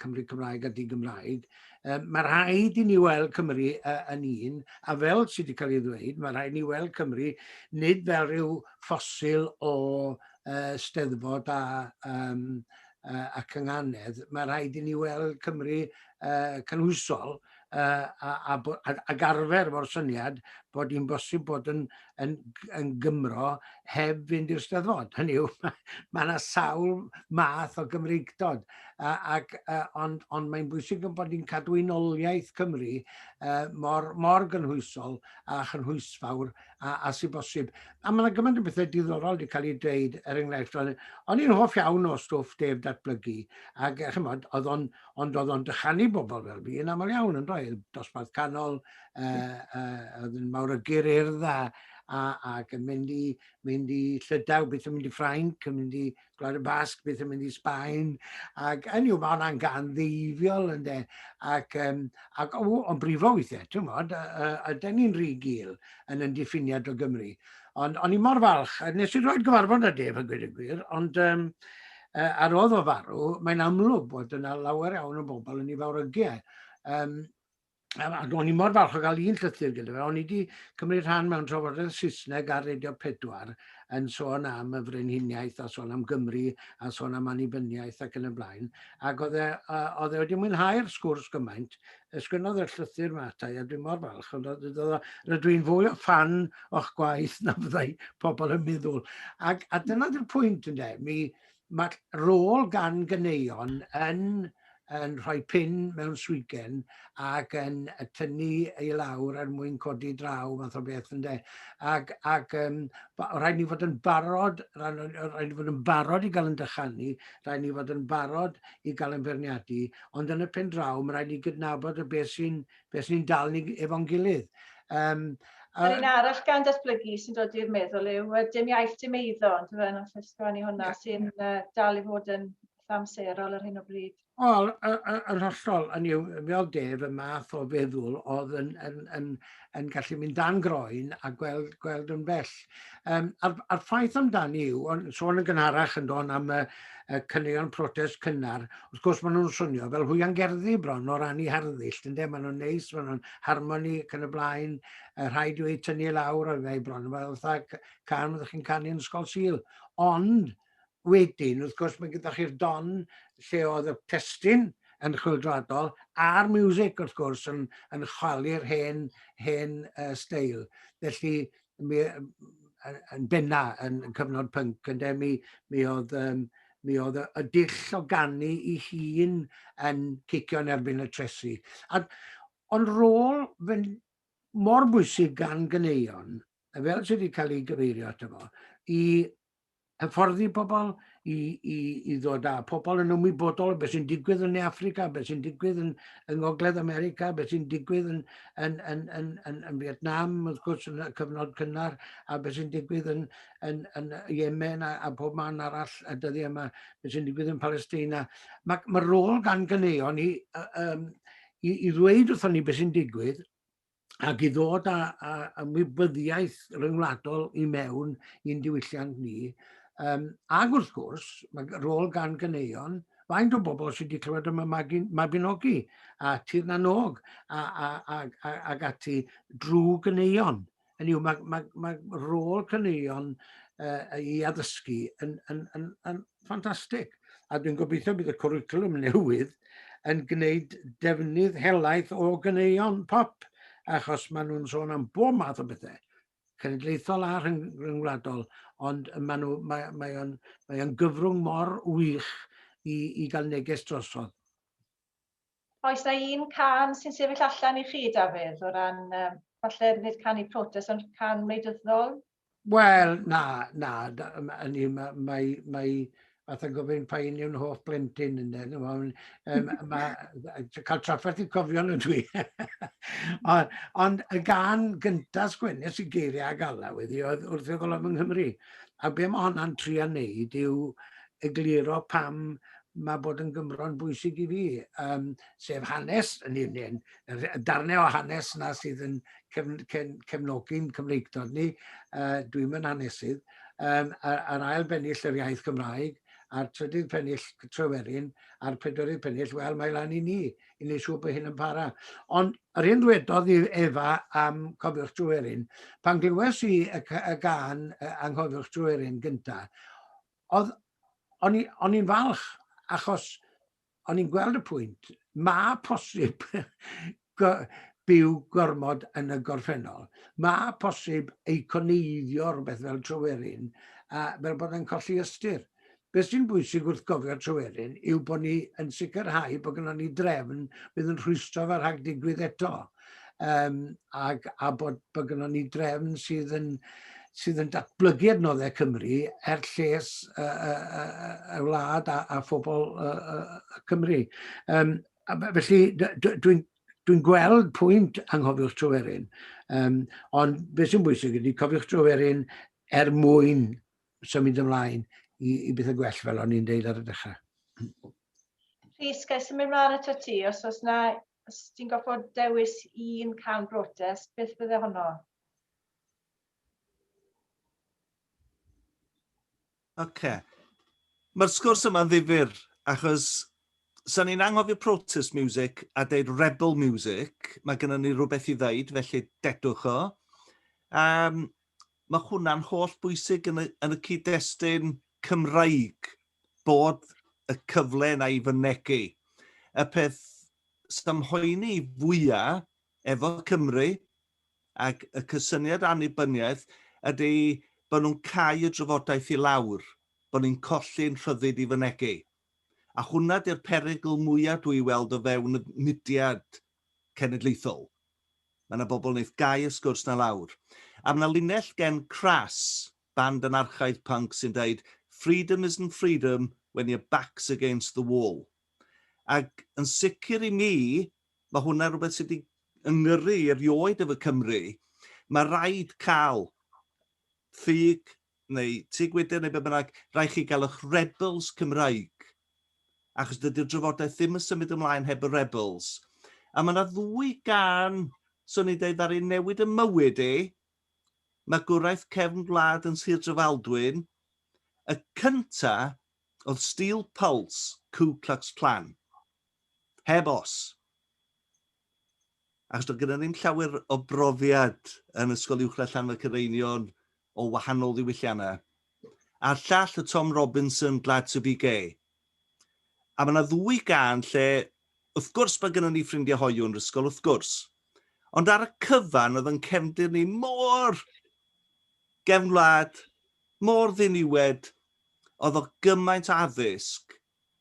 Cymru Cymraeg a di-Gymraeg. Mae rhaid i ni weld Cymru yn un, a fel sydd wedi cael ei ddweud, mae rhaid i ni weld Cymru nid fel rhyw ffosil o steddfod a cynganedd. Mae rhaid i ni weld Cymru cynhwysol ac arfer efo'r syniad bod hi'n bosib bod yn Gymro heb fynd i'r steddfod. Hynny yw, mae yna sawl math o Gymreigdod, ond mae'n bwysig bod ni'n cadw unoliaeth Cymru mor gynhwysol a chynhwysfawr a sy'n bosib. A mae yna gymaint o bethau diddorol wedi cael ei dweud, er enghraifft, o'n i'n hoff iawn o stwff Dave Datblygu, ac chymod, ond oedd o'n dychanu bobl fel fi yn aml iawn, yn doedd, dosbarth canol, oedd yn mawrygu'r Urdd ac yn mynd i Llydaw, beth yn mynd i Ffrainc, yn mynd i Gwlad y Basg, beth yn mynd i Sbaen, ac yn yw, mae hwnna'n gân ddeifiol, ynde, ac o, ond brifo weithiau, ti'n modd, ydy ni'n rhy gul yn diffiniad o Gymru. Ond o'n i mor falch, nes i roed gyfarfod â Dave yn gweud y gwir, ond ar ôl o farw, mae'n amlwg bod yna lawer iawn o bobl yn ei fawrygu e. A o'n i mor falch o gael un llythyr gyda fe. O'n i wedi cymryd rhan mewn trafodaeth Saesneg ar Radio 4 yn sôn am y frenhiniaeth a sôn am Gymru a sôn am annibyniaeth ac yn y blaen. Ac oedd e wedi mwynhau'r sgwrs gymaint, ysgrifennodd y llythyr 'ma ata i, a dwi'n mor falch, ond rydw i'n fwy o ffan o'ch gwaith na fyddai pobl yn meddwl. Ac, a dyna di'r pwynt, ynde, mi, Mae rôl gan ganeuon yn, yn rhoi pin mewn swigen ac yn tynnu ei lawr er mwyn codi draw, math o beth, ynde. Ac, ac um, rhaid ni fod yn barod, rhaid, rhaid ni fod yn barod i gael yn dychanu, rhaid ni fod yn barod i gael yn beirniadu, ond yn y pen draw, mae rhaid ni gydnabod y beth sy'n beth sy'n dal ni efo'n gilydd. Um, Yr un arall gan datblygu sy'n dod i'r meddwl yw dim iaith dim eiddo, ond fe nath ysgrifennu hwnna yeah. sy'n dal i fod yn amserol ar hyn o bryd. Wel, yn hollol, yn yw, fe oedd Dave y math o feddwl oedd yn, yn, yn, yn gallu mynd dan groen a gweld, gweld yn bell. Um, a'r, a'r ffaith amdani yw, ond sôn yn gynharach yn don am y, y caneuon protest cynnar, wrth gwrs maen nhw'n swnio fel hwyangerddi bron o ran i harddull, ynde? Maen nhw'n neis, maen nhw'n harmoni ac yn y blaen, rhaid yw eu tynnu lawr o'r fe bron, fel fatha can fyddwch chi'n canu yn Ysgol Sul. Ond wedyn, wrth gwrs, mae gyda chi'r don lle oedd y testun yn chwyldroadol a'r music, wrth gwrs, yn, yn chwalu'r hen, hen uh, steil. Felly, mi, yn benna yn cyfnod pync, ynde, mi, mi oedd, um, mi oedd y, y dull o ganu i hun yn cicio yn erbyn y tresi. A, ond rôl fy, mor bwysig gan ganeuon, fel sydd wedi cael ei gyfeirio ato fo, i hyfforddi pobl, i, i, i ddod â pobl yn ymwybodol o beth sy'n digwydd yn Ne Affrica, beth sy'n digwydd yn, yng Ngogledd America, beth sy'n digwydd yn, yn, yn, yn, yn, yn Vietnam, wrth gwrs, yn y cyfnod cynnar, a beth sy'n digwydd yn, yn, yn Yemen a, a pob man arall y dyddiau yma, beth sy'n digwydd yn Palestina. Mae, mae rôl gan ganeuon i, um, i, i ddweud wrthon ni beth sy'n digwydd, ac i ddod â, â ymwybyddiaeth ryngwladol i mewn i'n diwylliant ni. Um, ac wrth gwrs, mae rôl gan ganeuon, faint o bobl sydd wedi clywed am y Mabinogi a Tir na Nog a, a, a, a, ac ati drwy ganeuon. Hynny yw, mae, mae, mae rôl caneuon uh, i addysgu yn, yn, yn, yn ffantastig. A dwi'n gobeithio bydd y cwricwlwm newydd yn gwneud defnydd helaeth o ganeuon pop, achos maen nhw'n sôn am bob math o bethau, cenedlaethol a rhyngwladol, ond maen nhw, mae, mae o'n, mae o'n gyfrwng mor wych i, i gael neges drosodd. Oes na un can sy'n sefyll allan i chi, Dafydd, o ran, um, falle nid canu protest, ond can wleidyddol? Wel, na, na, mae, mae, mae fatha gofyn pa un yw'n hoff blentyn yn dweud. Um, mae, cael trafferth i cofio nhw dwi. ond, ond y gan gyntaf sgwennes i geiriau ag alaw iddi oedd wrth i ddolaf yng Nghymru. A be mae honna'n trio wneud yw egluro pam mae bod yn Gymro'n bwysig i fi, um, sef hanes yn un, y darnau o hanes na sydd yn cefn, cefn, cefnogi'n Cymreictod ni, uh, dwi'n yn hanesydd, um, a'r, ar ail bennill yr iaith Gymraeg, a'r trydydd pennill Tryweryn, a'r pedwerydd pennill, wel, mae lan i ni, i wneud siŵr bod hyn yn para. Ond yr hyn ddwedodd i Efa am Cofiwch Tryweryn, pan glywes i y, y gan Anghofiwch Tryweryn gyntaf, oedd, o'n i'n falch, achos o'n i'n gweld y pwynt, mae posib byw gormod yn y gorffennol. Mae posib eiconeiddio rhywbeth fel Tryweryn, a fel bod yn colli ystyr. Beth sy'n bwysig wrth gofio Tryweryn yw bod ni yn sicrhau bod gennym ni drefn fydd yn rhwystro fe rhag digwydd eto. Um, ac, a bod, bod gennym ni drefn sydd yn, sydd yn datblygu adnoddau Cymru er lles y, y, y, y wlad a, a phobl y, y, Cymru. Um, a felly dwi'n dwi gweld pwynt anghofiwch Tryweryn, um, ond beth sy'n bwysig ydy cofiwch Tryweryn er mwyn symud ymlaen i, i bethau gwell fel o'n i'n deud ar y dechrau. Rhys, ga i symud mlaen ato ti, os oes na, os ti'n goffod dewis un can brotest, beth bydde honno? Oce. Mae'r sgwrs yma'n ddifyr, achos sa'n ni'n anghofio protest music a deud rebel music, mae gennym ni rhywbeth i ddeud, felly dedwch o. Um, mae hwnna'n holl bwysig yn y, yn y cyd-destun Cymraeg, bod y cyfle yna i fynegu. Y peth sy'n mhoeni fwyaf efo Cymru ac y cysyniad annibyniaeth ydy bod nhw'n cau y drafodaeth i lawr, bod ni'n colli'n rhyddid i fynegi. A hwnna di'r perygl mwyaf dwi weld o fewn y mudiad cenedlaethol. Mae yna bobl wneith gau y sgwrs na lawr. A mae yna linell gen Crass, band anarchaidd punk sy'n dweud "Freedom isn't freedom when your back's against the wall." Ac yn sicr i mi, mae hwnna rhywbeth sydd wedi yngyrru erioed efo Cymru. Mae rhaid cael ffug neu tŷ gwydr neu be bynnag, rhaid chi gael eich rebels Cymraeg. Achos dydy'r drafodaeth ddim yn symud ymlaen heb y rebels. A mae yna ddwy gan, swn i'n dweud, ddaru newid y mywyd i. Magwraeth cefn gwlad yn Sir Drefaldwyn. Y cynta oedd Steel Pulse, Ku Klux Klan. Heb os. Achos doedd gyda ni'm llawer o brofiad yn Ysgol Uwchradd Llanfair Caereinion o wahanol ddiwylliannau. A'r llall y Tom Robinson, Glad to be Gay. A mae yna ddwy gan lle, wrth gwrs mae gennym ni ffrindiau hoyw yn yr ysgol, wrth gwrs. Ond ar y cyfan, oedd yn cefndir ni mor gefn wlad, mor ddiniwed, oedd o gymaint o addysg.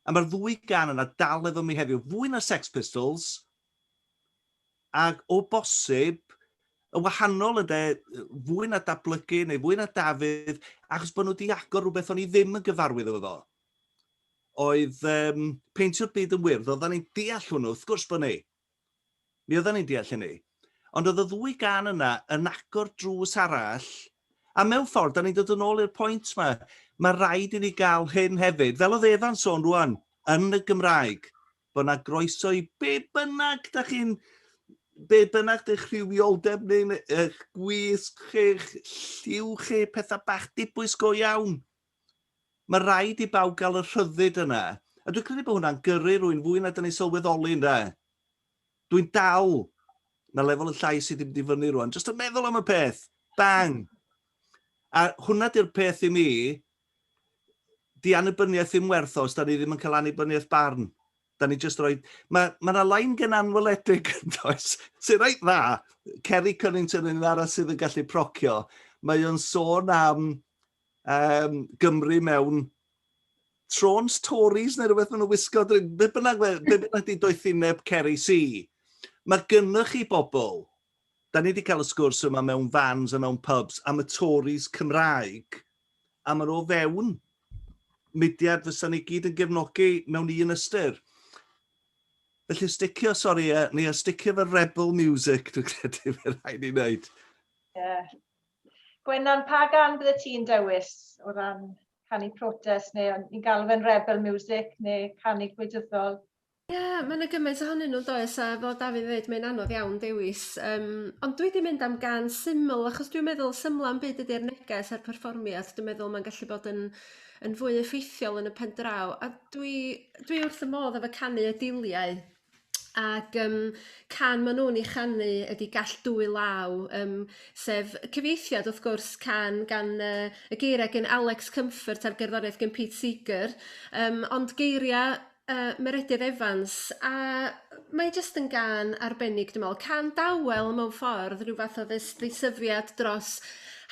A mae'r ddwy gan yna dal efo mi heddiw, fwy na Sex Pistols, ac o bosib, y wahanol ynde, fwy na Datblygu neu fwy na Dafydd, achos bod nhw wedi agor rhywbeth o'n i ddim yn gyfarwydd efo fo. Oedd um, peintio'r byd yn wyrdd, oedden ni'n deall hwnnw, wrth gwrs bod ni. Mi oedden ni'n deall hynny. Ond oedd y ddwy gan yna yn agor drws arall, a mewn ffordd, da ni'n dod yn ôl i'r pwynt yma, mae rhaid i ni gael hyn hefyd, fel oedd Efa'n sôn rwan, yn y Gymraeg, bod yna groeso i be bynnag da chi'n be bynnag dych rhywioldeb neu eich gwisg chi'ch lliw chi, pethau bach dibwys go iawn. Mae rhaid i bawb gael y rhyddid yna. A dwi'n credu bod hwnna'n gyrru rwy'n fwy na dyn ni sylweddoli, ynde? Dwi'n dal, mae lefel y llais sydd ddim wedi fyny rwan, jyst yn meddwl am y peth. Bang! A hwnna di'r peth i mi, di annibyniaeth ddim werth o os da ni ddim yn cael annibyniaeth barn. Da ni jyst rhoi... Mae ma yna lain gen anweledig yn does, sy'n reit dda. Kerry Cunnington yn un arall sydd yn gallu procio. Mae o'n sôn am um, Gymru mewn trons Tories neu rhywbeth maen nhw'n wisgo. Be bynnag, be bynnag di doethineb Kerry C. Mae gynnych chi bobl, da ni wedi cael y sgwrs yma mewn vans a mewn pubs am y Tories Cymraeg, a maen nhw o fewn mudiad fysa ni gyd yn gefnogi mewn un ystyr. Felly sticio, sori, ni a sticio fy rebel music, dwi'n credu fe rhaid ni wneud. Yeah. Gwenan, pa gan bydde ti'n dewis o ran canu protest neu ni'n galw fe'n rebel music neu canu gwleidyddol? Ie, yeah, mae yna gymaint ohonyn nhw'n does, a fel Dafydd ddweud, mae'n anodd iawn dewis. Um, ond dwi wedi mynd am gan syml, achos dwi'n meddwl syml am byd ydy'r neges a'r perfformiad. Dwi'n meddwl mae'n gallu bod yn, yn fwy effeithiol yn y pen draw. A dwi, dwi wrth y modd efo canu y diliau. Ac um, can maen nhw'n ei chanu ydy Gall Dwy Law, um, sef cyfieithiad wrth gwrs can gan uh, y geiriau gen Alex Comfort a'r gerddoriaeth gen Pete Seeger, um, ond geiriau uh, Meredydd Evans, a mae jyst yn gan arbennig dwi'n meddwl. Can dawel mewn ffordd, rhyw fath o ddeisyfiad dros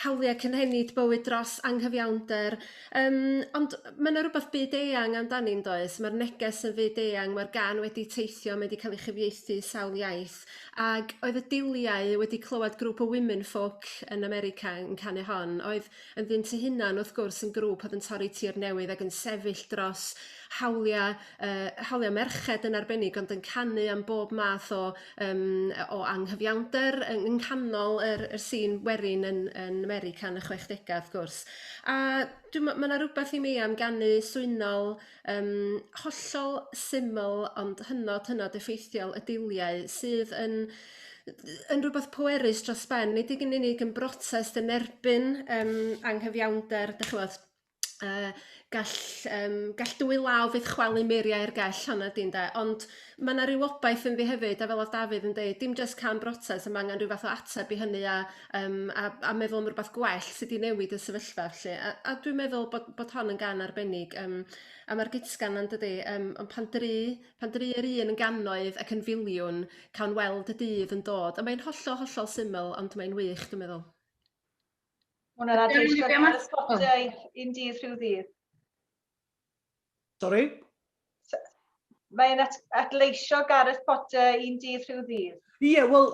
hawliau cynhenid bywyd dros anghyfiawnder. Um, ond mae yna rhywbeth byd eang amdani yn does? Mae'r neges yn fyd eang, mae'r gan wedi teithio, mae wedi cael ei chyfieithu sawl iaith. Ac oedd y diliau wedi clywed grŵp o women folk yn America yn canu hon, oedd ynddynt eu hunan wrth gwrs yn grŵp oedd yn torri tir newydd ac yn sefyll dros hawliau, uh, hawliau merched yn arbennig, ond yn canu am bob math o, um, o anghyfiawnder yng nghanol yr, yr sîn werin yn, yn America yn y 60au wrth gwrs. A dwi'n, mae yna rhywbeth i mi am ganu swynol, um, hollol syml ond hynod, hynod effeithiol y diliau sydd yn yn rhywbeth pwerus dros ben, nid yn unig yn brotest yn erbyn um, anghyfiawnder, dych chi'n uh, gall, um, gall dwy law fydd chwalu muriau i'r gell honna di ynde, ond mae yna ryw obaith ynddi hefyd, a fel oedd Dafydd yn dweud, dim jyst can brotest, mae angen rhyw fath o ateb i hynny a, um, a, a meddwl am rhywbeth gwell sydd wedi newid y sefyllfa felly. A, a dwi'n meddwl bod, bod hon yn gan arbennig, um, a mae'r gytgan yn dydy, um, ond pan dri, pan dri yr un yn gannoedd ac yn filiwn, cawn weld y dydd yn dod. A mae'n hollol, hollol syml, ond mae'n wych, dwi'n meddwl. Hwna'n adleisio ar y spotiau un dydd rhyw ddydd. Sorry? Mae'n at, adleisio Gareth Potter un dydd rhyw ddydd. Ie, yeah, wel,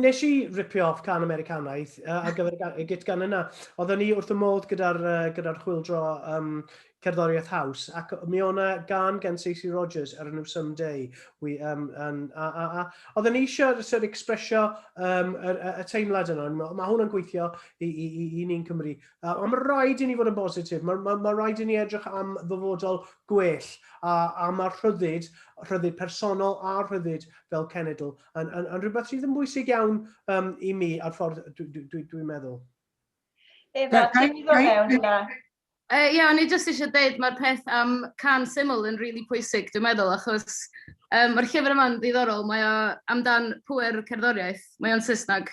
nes i ripio off can Americanaidd ar gyfer y git gan yna. Oedden ni wrth y modd gyda'r gyda chwildro cerddoriaeth house, ac mi o'na gan gen Stacey Rogers ar enw Someday. We, and, a oedden ni eisiau sort of expresio y teimlad yna. Mae hwn yn gweithio i ni'n Cymru. Ond mae rhaid i ni fod yn bositif. Mae rhaid i ni edrych am ddyfodol gwell a mae'r rhyddid, rhyddid personol a rhyddid fel cenedl yn rhywbeth sydd yn bwysig iawn i mi a'r ffordd dwi'n dwi, dwi, dwi meddwl. Efa, ti'n mynd i mewn hwnna? Ie, yeah, o'n i jyst eisiau dweud mae'r peth am can syml yn rili really pwysig, dwi'n meddwl, achos mae'r llyfr yma'n ddiddorol, mae o amdan pwer cerddoriaeth, mae o'n Saesneg,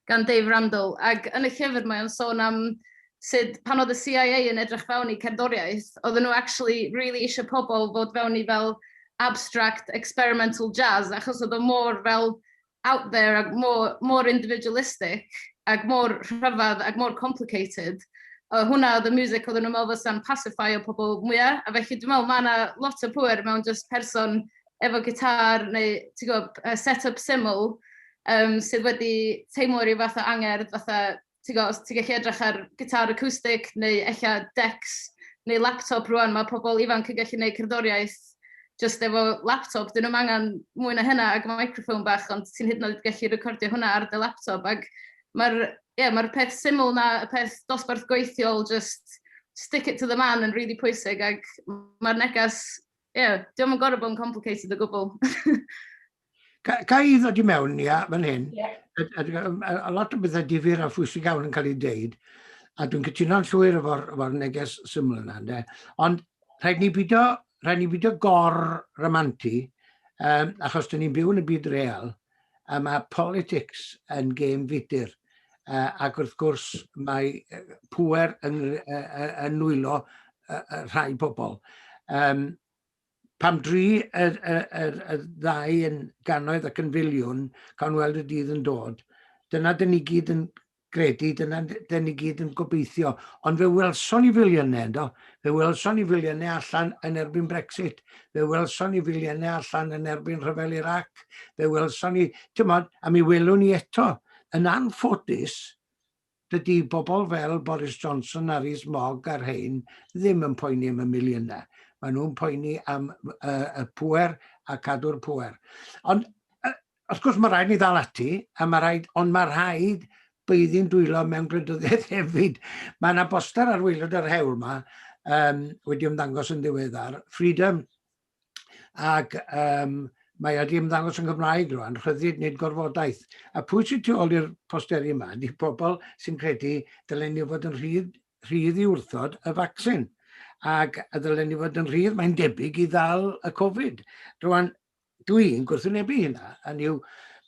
gan Dave Randall, ac yn y llyfr mae o'n sôn am sut pan oedd y CIA yn edrych fewn i cerddoriaeth, oedden nhw actually really eisiau pobl fod fewn i fel abstract experimental jazz, achos oedd o mor fel out there ac mor individualistic ac mor rhyfedd ac mor complicated. Hwnna oedd y music oedden nhw'n meddwl fysa'n pacify o pobl mwyaf, a felly dwi'n meddwl mae yna lot o pwer mewn just person efo gitar neu ti'n gwybod, set-up syml sydd wedi teimlo rhyw fath o angerdd, fatha, ti'n gwybod, os ti'n gallu edrych ar gitar acoustic neu ella decks neu laptop rwan, mae pobl ifanc yn gallu gwneud cerddoriaeth just efo laptop, dyn nhw'n angen mwy na hynna ac microphone bach, ond ti'n hyd yn oed gallu recordio hwnna ar dy laptop. Ac mae'r yeah, mae peth syml na, y peth dosbarth gweithiol, just stick it to the man yn really pwysig, ac mae'r negas, yeah, diolch yn gorfod bod yn complicated o gwbl. Ga i ddod i mewn, ia, fan hyn? Yeah. A lot o bethau difyr a phwysig iawn yn cael ei deud, a dwi'n cytuno'n llwyr efo neges syml yna, ynde? Ond rhaid ni bido gor-ramantu, achos dyn ni'n byw yn y byd real, a mae politics yn gêm fudur. Ac wrth gwrs mae pŵer yn nwylo rhai pobl. Pam dri y ddau yn gannoedd ac yn filiwn cawn weld y dydd yn dod, dyna dyn ni gyd yn gredu, dyna dyn ni gyd yn gobeithio. Ond fe welson ni filiynau, yndo? Fe welson ni filiynau allan yn erbyn Brexit. Fe welson ni filiynau allan yn erbyn rhyfel Iraq. Fe welson ni, ti'n, a mi welwn ni eto. Yn anffodus, dydy bobl fel Boris Johnson a Rhys Mogg a'r hein ddim yn poeni am y miliynau. Maen nhw'n poeni am y pŵer a cadw'r pŵer. Ond wrth gwrs mae rhaid ni ddal ati, a mae rhaid, ond mae rhaid baeddu'n dwylo mewn gwleidyddiaeth hefyd. Mae yna boster ar waelod yr hewl yma wedi ymddangos yn ddiweddar, Freedom, ac mae wedi ymddangos yn Gymraeg rwan, rhyddid nid gorfodaeth. A pwy sy'n tu ôl i'r posteri yma? Ydy pobl sy'n credu dylen ni fod yn rhydd, rhydd i wrthod y vaccine. Ac y dylen ni fod yn rhydd, mae'n debyg, i ddal y Covid. Rwan, dwi'n gwrthwynebu hynna. Hynny yw,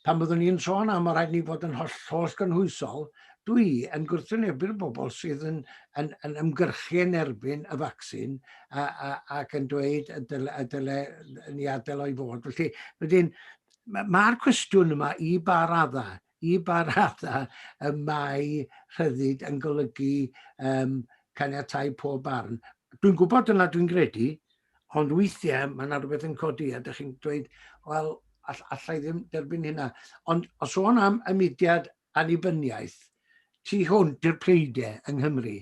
pan byddwn ni'n sôn am o rhaid ni fod yn holl gynhwysol, dwi yn gwrthwynebu'r bobl sydd yn ymgyrchu yn erbyn y vaccine ac yn dweud y dyle ni adael o'i fod. Felly, wedyn, mae'r cwestiwn yma i ba radda y mae rhyddid yn golygu caniatau pob barn. Dwi'n gwybod dyna dwi'n gredu, ond weithiau mae yna rhywbeth yn codi a ydych chi'n dweud, wel, allai ddim derbyn hynna. Ond os sôn am y mudiad annibyniaeth, tu hwnt i'r pleidiau yng Nghymru,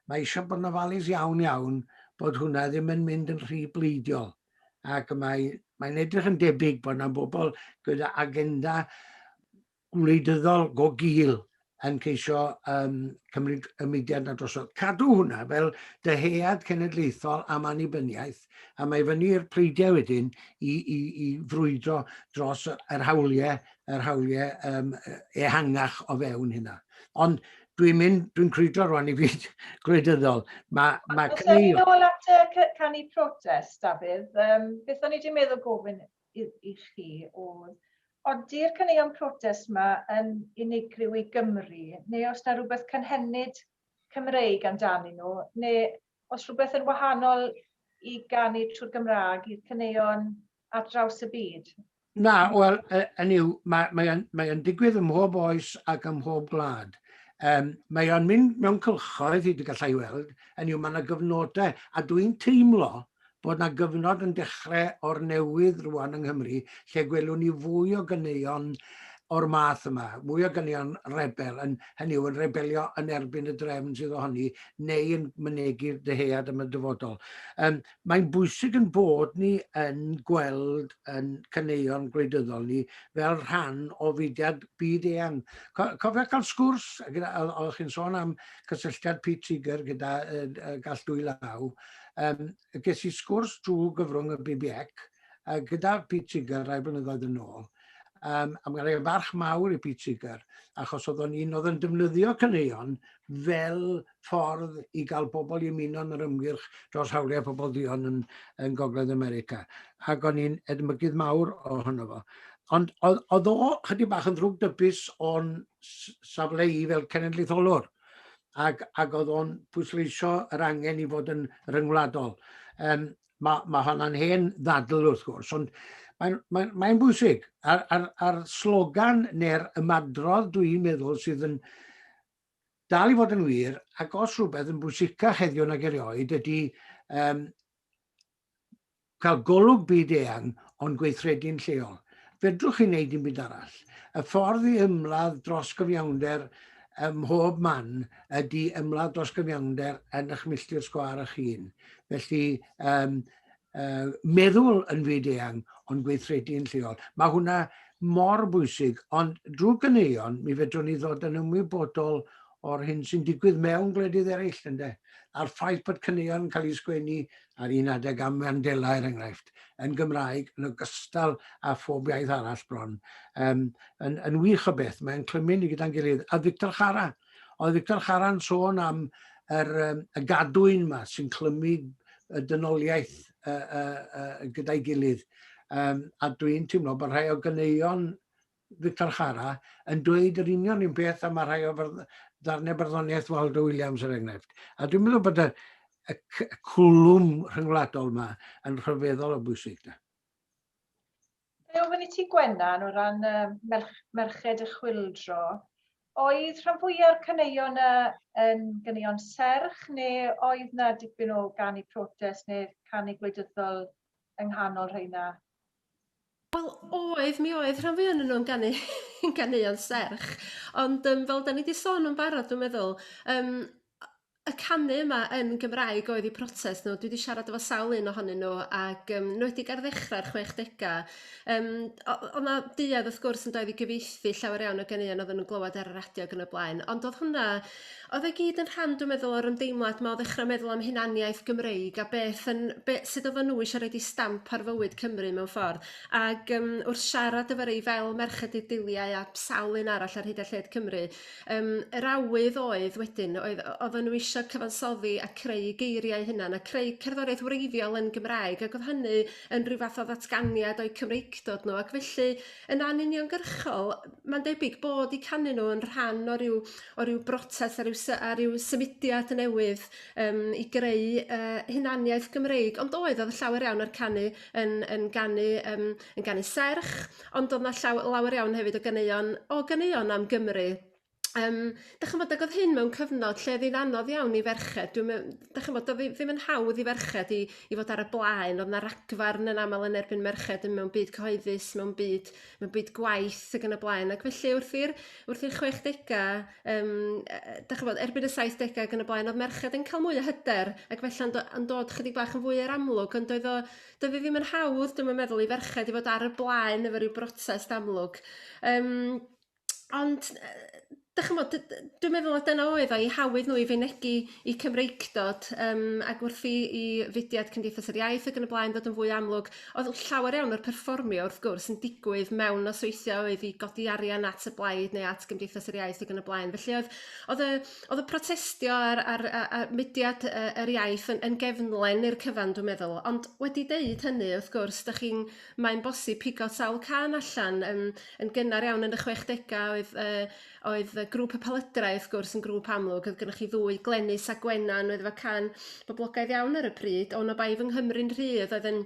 mae eisiau bod yn ofalus iawn iawn bod hwnna ddim yn mynd yn rhy bleidiol. Ac mae'n edrych yn debyg bod yna bobl gyda agenda gwleidyddol go gul yn ceisio cymryd y mudiad na drosodd. Cadw hwnna fel dyhead cenedlaethol am annibyniaeth, a mae fyny i'r pleidiau wedyn i frwydro dros yr hawliau ehangach o fewn hynna. Ond dwi'n crwydro rwan i fyd gwleidyddol. Mae Os ewn ni nôl at y canu protest, Dafydd, beth o'n i wedi meddwl gofyn i chi oedd, ody'r caneuon protest yma yn unigryw i Gymru, neu os na rhywbeth cynhenid Cymreig amdanyn nhw, neu os rhywbeth yn wahanol i ganu trwy'r Gymraeg i'r caneuon ar draws y byd? Na, wel, hynny yw, mae o'n digwydd ym mhob oes ac ym mhob gwlad. Mae o'n mynd mewn cylchoedd hyd y gallai weld, hynny yw, mae yna gyfnodau, a dwi'n teimlo bod 'na gyfnod yn dechrau o'r newydd rwan yng Nghymru lle gwelwn ni fwy o ganeuon o'r math yma, mwy o ganeuon rebel, yn, hynny yw, yn rebelio yn erbyn y drefn sydd ohoni, neu yn mynegi'r dyhead am y dyfodol. Um, mae'n bwysig yn bod ni yn gweld yn caneuon gwleidyddol ni fel rhan o fudiad byd eang. Co cofio cael sgwrs, gyda, oeddech chi'n sôn am cysylltiad Pete Seeger gyda uh, Gall Dwy Law, um, ges i sgwrs drwy gyfrwng y BBEC uh, gyda Pete Seeger rai blynyddoedd yn ôl. Um, a mae gen i barch mawr i Pete Seeger, achos oedd o'n un oedd yn defnyddio caneuon fel ffordd i gael pobl i ymuno yn yr ymgyrch dros hawliau pobl dduon yn, yn Gogledd America. Ac o'n i'n edmygydd mawr ohono fo. Ond oedd, oedd o chydig bach yn ddrwgdybus o'n safle i fel cenedlaetholwr. Ac, ac oedd o'n pwysleisio yr angen i fod yn ryngwladol. Um, mae, mae honna'n hen ddadl wrth gwrs, ond mae'n mae, mae bwysig. A'r, ar, ar slogan neu'r ymadrodd dwi'n meddwl sydd yn dal i fod yn wir, ac os rhywbeth yn bwysicach heddiw nag erioed, ydy um, cael golwg byd eang ond gweithredu'n lleol. Fedrwch chi wneud dim byd arall. Y ffordd i ymladd dros gyfiawnder ym mhob man ydy ymladd dros gyfiawnder yn eich milltir sgwâr eich hun. Felly, um, uh, meddwl yn fyd eang ond gweithredu yn lleol. Mae hwnna mor bwysig, ond drwy ganeuon mi fedrwn ni ddod yn ymwybodol o'r hyn sy'n digwydd mewn gwledydd eraill, ynde? A'r ffaith bod caneuon yn cael eu sgwennu ar un adeg am Mandela, er enghraifft, yn Gymraeg yn ogystal â phob iaith arall bron, um, yn, yn wych o beth. Mae'n clymu ni gyda'n gilydd. A Victor Jara, oedd Victor Jara'n sôn am yr, um, y gadwyn yma sy'n clymu y dynoliaeth uh, uh, uh, gyda'i gilydd. Um, a dwi'n teimlo bod rhai o ganeuon Victor Jara yn dweud yr union un peth a mae rhai o ddarnau barddoniaeth Waldo Williams er enghraifft. A dwi'n meddwl bod y, y, y cwlwm rhyngwladol yma yn rhyfeddol o bwysig. Da. Fe ofyn i ti Gwennan o ran uh, merch, merched y chwildro, oedd rhan fwyaf o'r caneuon yna yn ganeuon serch neu oedd na dipyn o ganu protest neu canu gwleidyddol yng nghanol rheina? Wel oedd, mi oedd rhan fwya ohonyn nhw'n ganu yn ganeuon serch, ond yym fel 'dan ni 'di sôn yn barod dwi'n meddwl yym y canu yma yn Gymraeg oedd eu protest nhw. Dwi 'di siarad efo sawl un ohonyn nhw ag yym 'nwedig ar ddechrau'r chwechdegau yym o' 'na duedd wrth gwrs yn doedd i gyfieithu llawer iawn o ganeuon oedden nhw'n glywed ar y radio ac yn y blaen ond oedd hwnna Oedd e gyd yn rhan dwi'n meddwl o'r ymdeimlad 'ma o ddechrau meddwl am hunaniaeth Gymreig a beth yn be- sut oedden nhw eisiau rhoid eu stamp ar fywyd Cymru mewn ffordd. Ag yym wrth siarad efo rei fel Merched y Diliau a sawl un arall ar hyd a lled Cymru yym yr awydd oedd wedyn oedd oedden nhw eisiau cyfansoddi a creu geiriau hunan a creu cerddoriaeth wreiddiol yn Gymraeg ac oedd hynny yn rhyw fath o ddatganiad o'u Cymreictod nhw ac felly yn anuniongyrchol mae'n debyg bod eu canu nhw yn rhan o ryw o ryw brotest a ryw sy- a ryw symudiad newydd yym i greu yy hunaniaeth Gymreig ond oedd oedd llawer iawn o'r canu yn yn ganu yym yn ganu serch ond oedd 'na llaw- lawer iawn hefyd o ganeuon o ganeuon am Gymru. Yym dych ch'mod ag o'dd hyn mewn cyfnod lle o'dd hi'n anodd iawn i ferched dwi'm yn dych ch'mod do'dd hi ddim yn hawdd i ferched i i fod ar y blaen o'dd 'na ragfarn yn aml yn erbyn merched yn mewn byd cyhoeddus mewn byd mewn byd gwaith ag yn y blaen ac felly wrth i'r wrth i'r chwechdegau yym yy dych ch'mod erbyn y saithdegau ag yn y blaen o'dd merched yn cael mwy o hyder ac felly yn do- yn dod chydig bach yn fwy i'r amlwg ond doedd o doedd hi ddim yn hawdd dwi'm yn meddwl i ferched i fod ar y blaen efo ryw brotest amlwg yym Ond dych ch'mod dwi'n meddwl mai dyna oedd o, eu hawydd nhw i fynegi eu Cymreictod yym ac wrth i i fudiad Cymdeithas yr Iaith ac yn y blaen ddod yn fwy amlwg oedd llawer iawn o'r perfformio wrth gwrs yn digwydd mewn nosweithiau oedd i godi arian at y blaid neu at Gymdeithas yr Iaith ac yn y blaen. Felly oedd oedd y oedd y protestio a'r a'r a a mudiad yy yr iaith yn yn gefnlen i'r cyfan dwi'n meddwl. Ond wedi deud hynny wrth gwrs dych chi'n mae'n bosib pigo sawl cân allan yym yn gynnar iawn yn y chwechdegau oedd yy oedd y grŵp y Pelydrau wrth gwrs yn grŵp amlwg oedd gennych chi ddwy Glenys a Gwenan oedd efo cân boblogaidd iawn ar y pryd O Na Bai Fy Nghymru'n Rhydd oedd yn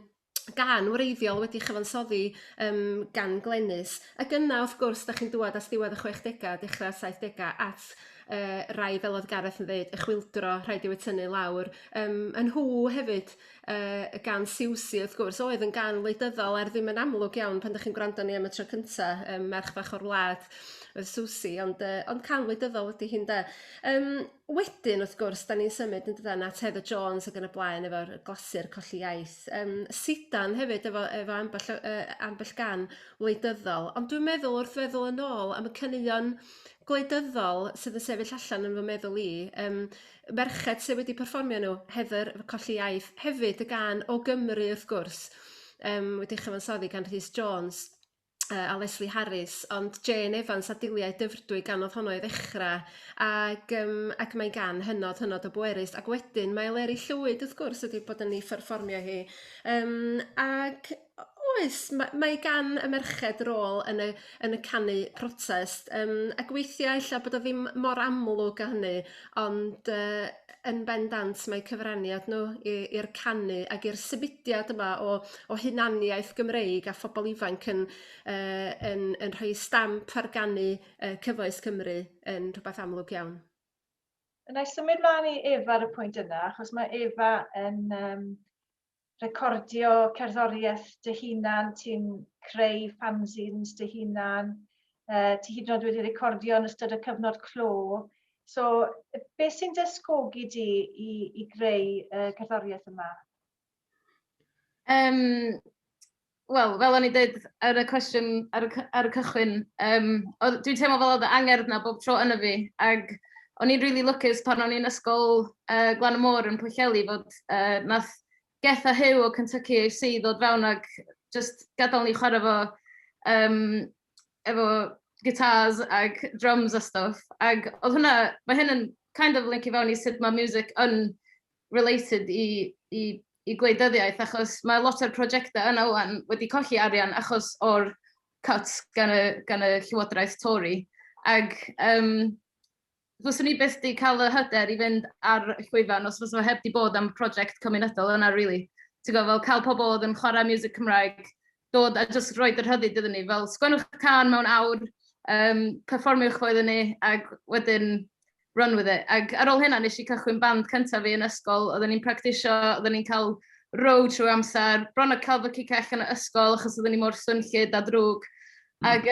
Gân wreiddiol wedi chyfansoddi um, gan Glenys. Ac yna, wrth gwrs, da chi'n dŵad at ddiwedd y 60au, dechrau 70au, at rai fel oedd Gareth yn dweud, y chwildro, rhaid i'w tynnu lawr. Um, yn nhw hefyd, gan Siwsi wrth gwrs, oedd yn gan wleidyddol er ddim yn amlwg iawn pan ydych chi'n gwrando ni am y tro cyntaf, um, merch fach o'r wlad oedd Siwsi, ond, ond can wleidyddol ydy hi'n de. Um, wedyn, wrth gwrs, da ni'n symud yn dydan at Heather Jones ac yn y blaen efo'r glasur colli iaith. Um, Sidan hefyd efo, efo ambell, ambell gan wleidyddol, ond dwi'n meddwl wrth feddwl yn ôl am y caneuon gwleidyddol sydd yn sefyll allan yn fy meddwl i, um, merched sydd wedi perfformio nhw, Heather Colli Iaith, hefyd y gan o Gymru wrth gwrs, um, wedi chyfansoddi gan Rhys Jones a Leslie Harris, ond Jane Evans a Diliau Dyfrdwy ganodd honno i ddechrau, ac, um, ac mae'n gan hynod, hynod o bwerus, ac wedyn mae Eleri Llwyd wrth gwrs wedi bod yn ei pherfformio hi. Um, ac oes, mae, mae gan y merched rôl yn y, yn y canu protest, um, ac weithiau ella bod o ddim mor amlwg â hynny, ond uh, yn bendant mae cyfraniad nhw i'r canu ac i'r symudiad yma o, o hunaniaeth Gymreig a phobl ifanc yn, uh, yn, yn rhoi stamp ar ganu uh, cyfoes Cymru yn rhywbeth amlwg iawn. Yna i symud mlaen i Efa ar y pwynt yna, achos mae Efa yn um, recordio cerddoriaeth dy hunan, ti'n creu fanzines dy hunan, ti hyd yn oed wedi recordio yn ystod y cyfnod clo. So, beth sy'n dysgogi di i, i greu cerddoriaeth yma? Wel, fel o'n i dweud ar y cwestiwn ar y, ar y cychwyn, um, dwi'n teimlo fel oedd y angerdd na bob tro yna fi, ac o'n i'n really lwcus pan o'n i'n ysgol Glan y Môr yn Pwllheli fod nath Getha Huw o Kentucky AC ddod fewn ac just gadael ni chwarae fo efo guitars ag drums a stuff. Ag oedd hwnna, mae hyn yn kind of lincio fewn i sut mae music yn related i gwleidyddiaeth, achos mae lot o'r prosiectau yna wan wedi colli arian achos o'r cuts gan y Llywodraeth Tory. Ag fyswn i byth di cael y hyder i fynd ar y llwyfan os fysa fo heb di bod am prosiect cymunedol yna, really. Ti'n gwybod, fel cael pobl oedd yn chwarae music Cymraeg, dod a just roed yr rhyddid iddyn ni. Fel sgwennwch can mewn awr, perfformiwch fo iddyn ni, ac wedyn run with it. Ac ar ôl hynna, nes i cychwyn band cyntaf fi yn ysgol, oedden ni'n practisio, oedden ni'n cael row trwy amser, bron o cael fy cicio allan o ysgol achos oedden ni mor swnllyd a drwg. Ac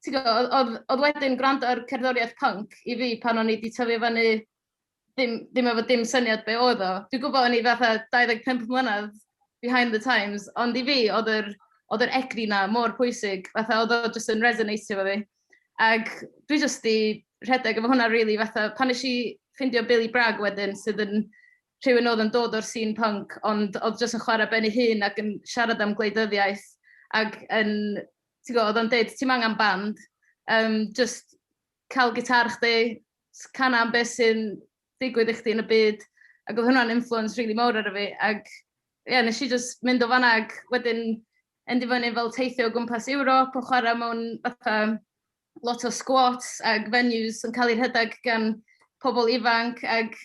ti'n gwybod, oedd wedyn gwrando ar cerddoriaeth punk i fi pan o'n i wedi tyfu fyny ddim efo dim syniad be oedd o. Dwi'n gwybod o'n i fatha 25 mlynedd behind the times, ond i fi oedd yr egni na mor pwysig, fatha oedd o just yn resonatio efo fi. Ac dwi just di rhedeg efo hwnna really, fatha pan nes i ffindio Billy Bragg wedyn, sydd yn rhywun oedd yn dod o'r scene punk, ond oedd just yn chwarae ben ei hun ac yn siarad am gwleidyddiaeth ac yn, ti'n gwybod, oedd o'n deud, ti'n angen band, just cael gitar chdi, cana am beth sy'n digwydd i chdi yn y byd, ac oedd hwnna'n influence really mawr ar fi, ac ie, yeah, nes i just mynd o fanna ac wedyn endio fyny fel teithio o gwmpas Ewrop o chwarae mewn fatha lot o squats ag venues yn cael eu rhedeg gan pobl ifanc ac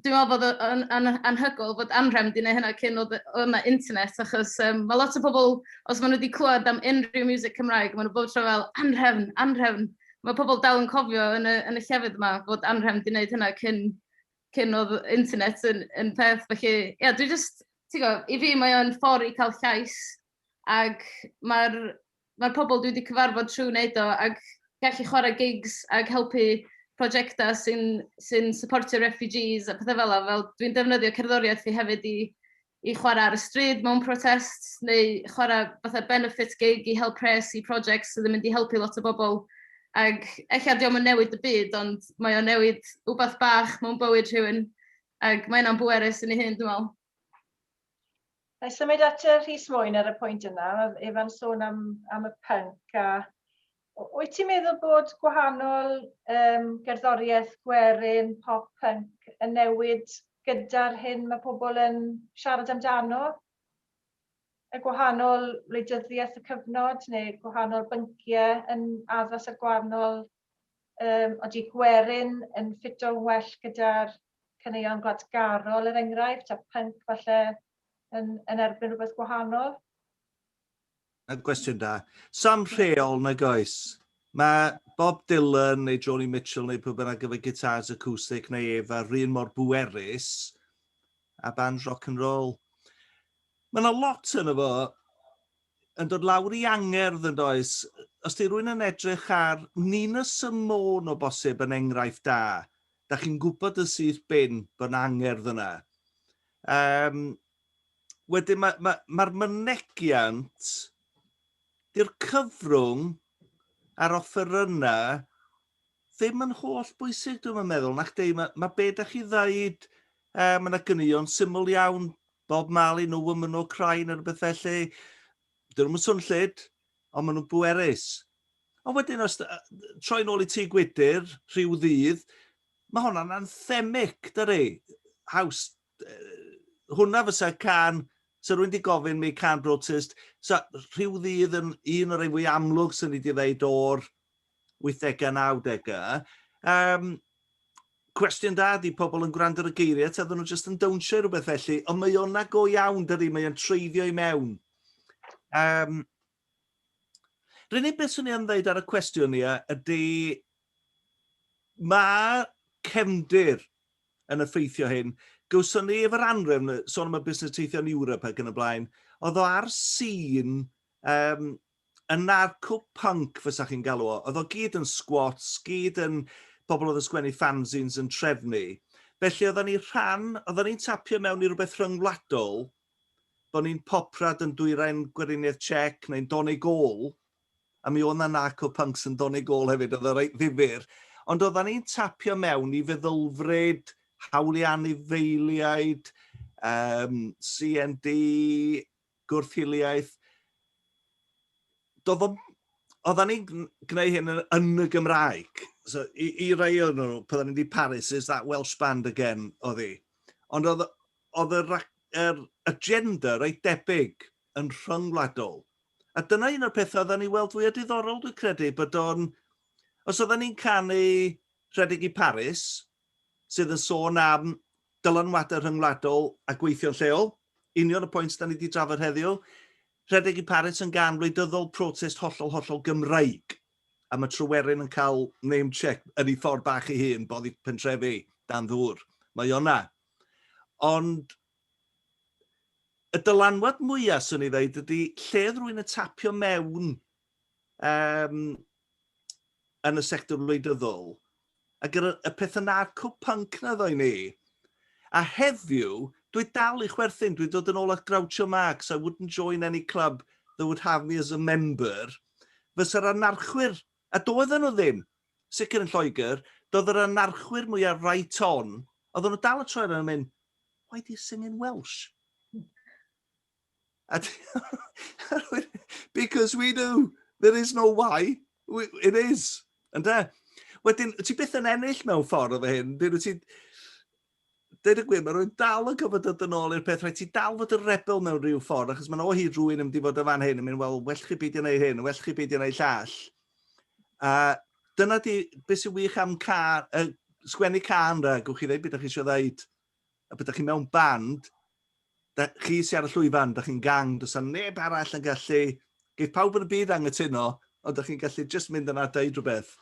dwi'n meddwl bod o'n anhygoel fod Anhrefn wedi gwneud hynna cyn oedd yna internet, achos mae lot o pobl, os maen nhw wedi clywed am unrhyw music Cymraeg, maen nhw bob tro fel, "Anhrefn, Anhrefn." Mae pobl dal yn cofio yn y llefydd yma fod Anhrefn wedi gwneud hynna cyn oedd internet yn peth. Felly, ie, yeah, dwi just, ti'n gwybod, i fi mae o'n ffordd i cael llais, ac mae'r mae pobl dwi wedi cyfarfod trwy wneud o, ac gallu chwarae gigs ac helpu prosiectau sy'n supportio refugees a pethau fel 'na. Fel dwi'n defnyddio cerddoriaeth fi hefyd i chwarae ar y stryd mewn protests neu chwarae fatha benefit gig i help pres i projects sydd yn mynd i helpu lot o bobl. Ac ella dio'm yn newid y byd, ond mae o'n newid wbath bach mewn bywyd rhywun. Ac mae hynna'n bwerus yn ei hun, dwi'n meddwl. Na i symud at y Rhys Mwyn ar y pwynt yna. Efa'n sôn am y punk a wyt ti'n meddwl bod gwahanol gerddoriaeth gwerin, pop, punk yn newid gyda'r hyn mae pobl yn siarad amdano? Y gwahanol wleidyddiaeth y cyfnod neu gwahanol bynciau yn addas ar gwahanol oeddi gwerin yn ffito'n well gyda'r caneuon gwladgarol er enghraifft, a punk falle yn, yn erbyn rhywbeth gwahanol? Na gwestiwn da. Sam rheol nag oes. Mae Bob Dylan neu Joni Mitchell neu pwy bynnag efo gitars acoustic neu Efa rhan mor bwerus a band rock and roll. Mae yna lot yn efo yn dod lawr i angerdd yn does. Os di rhywun yn edrych ar Nina Simone o bosib yn enghraifft da, da chi'n gwybod y syth bin bod yna angerdd yna. Wedyn mae'r ma, ma, ma mynegiant, di'r cyfrwng a'r offerynnau ddim yn holl bwysig, dwi'n meddwl. Na chdi, mae ma be da chi ddeud, mae yna gyneuon syml iawn, Bob Marley, No Woman No Cry, neu rhywbeth felly. Dyn nhw'n swnllyd, ond maen nhw'n bwerus. Ond wedyn, os troi nôl i tŷ gwydyr, rhyw ddydd, mae hwnna'n anthemic, dydy? Haws, hwnna fysa can, sa rhywun wedi gofyn mi can protest, sa rhyw ddydd yn un o'r rhai fwy amlwg sy'n ni wedi dweud o'r 80au, 90au. Cwestiwn da di pobl yn gwrando ar y geiriau, ta nhw jyst yn dawnsio rhywbeth felly, ond mae o'na go iawn, dydy, mae o'n treiddio i mewn. Yr unig beth swn i yn dweud ar y cwestiwn ni ydy mae cefndir yn effeithio hyn. Gawson ni efo'r anrefn, sôn am y busnes teithio yn Ewrop ac yn y blaen, oedd o ar sîn anarcho-punk fysa chi'n galw o. Oedd o gyd yn squats, gyd yn bobl oedd yn sgwennu fanzines yn trefnu. Felly oedden ni rhan, oedden ni'n tapio mewn i rhywbeth rhyngwladol, bod ni'n Poprad yn dwyrain Gweriniaeth Czech neu'n Donegal, a mi oedd 'na anarcho-punks yn Donegal hefyd, oedd o reit ddifyr. Ond oedden ni'n tapio mewn i feddylfryd hawliau anifeiliaid, CND, gwrth-hiliaeth. Oedden ni'n gwneud hyn yn y Gymraeg. So, i rai o'n nhw, pan oedden ni'n di Paris, "Is that Welsh band again?" oedd hi. Ond oedd yr agenda reit debyg yn rhyngwladol. A dyna un o'r pethau oedden ni weld fwyaf diddorol, dwi'n credu, bod o'n... Os oedden ni'n canu Rhedeg i Paris, sydd yn sôn am dylanwadau rhyngwladol a gweithio'n lleol, union y pwynt da ni wedi drafod heddiw, Rhedeg i Paris yn gan wleidyddol protest hollol, hollol Gymraeg. A mae Tryweryn yn cael name check yn ei ffordd bach ei hun, boddi pentrefi dan ddŵr. Mae o'na. Ond y dylanwad mwyaf, swn i ddeud, ydy lle oedd rhywun yn tapio mewn yn y sector wleidyddol. Ac y peth anarcho-punk na ddoe ni. A heddiw, dwi dal i chwerthin, dwi'n dod yn ôl at Groucho Marx, "I wouldn't join any club that would have me as a member." Fysa'r anarchwyr, a doedden nhw ddim, sicr yn Lloegr, doedd yr anarchwyr mwyaf right on, oedden nhw dal y troi yn mynd, "Why do you sing in Welsh?" A because we do. There is no why. It is. Ynde? Wedyn, ti byth yn ennill mewn ffordd efo hyn. Dyn ti... Deud y gwir, mae rhywun dal yn cyfod dod yn ôl i'r peth, rhaid ti dal fod yn rebel mewn rhyw ffordd, achos mae'n o hyd rhywun yn mynd i fod yn fan hyn, yn mynd, "Wel, well chi beidio wneud hyn, well chi beidio wneud llall." A dyna di, beth sy'n wych am car, sgwennu can, ra, gwch chi ddeud beth ydych chi eisiau ddeud, a beth ydych chi mewn band, da, chi sy'n ar y llwyfan, da chi'n gang, does 'na neb arall yn gallu, geith pawb yn y byd angytuno, ond da chi'n gallu just mynd yna a deud rhywbeth.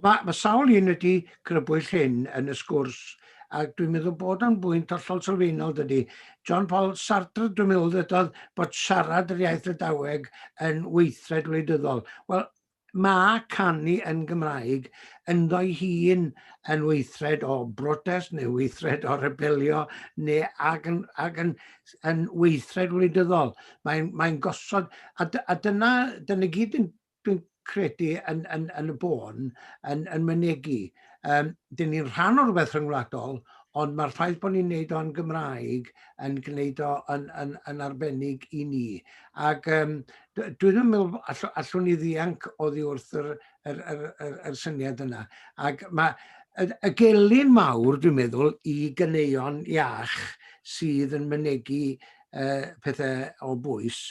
Mae sawl un wedi crybwyll hyn yn y sgwrs, ac dwi'n meddwl bod o'n bwynt hollol sylfaenol, dydy. John Paul Sartre, dwi'n meddwl, ddydodd bod siarad yr iaith Lydaweg yn weithred wleidyddol. Wel, mae canu yn Gymraeg ynddo'i hun yn weithred o brotest neu weithred o rebelio neu ac yn weithred wleidyddol. Mae'n mae gosod, a dyna gyd dwi'n credu yn y bôn yn mynegu. Dyn ni'n rhan o rhywbeth rhyngwladol, ond mae'r ffaith bod ni'n neud o'n Gymraeg yn gwneud o yn arbennig i ni. Ac dwi ddim yn meddwl allwn ni ddianc oddi wrth yr syniad yna. Ac mae y gelyn mawr, dwi'n meddwl, i ganeuon iach sydd yn mynegu pethau o bwys,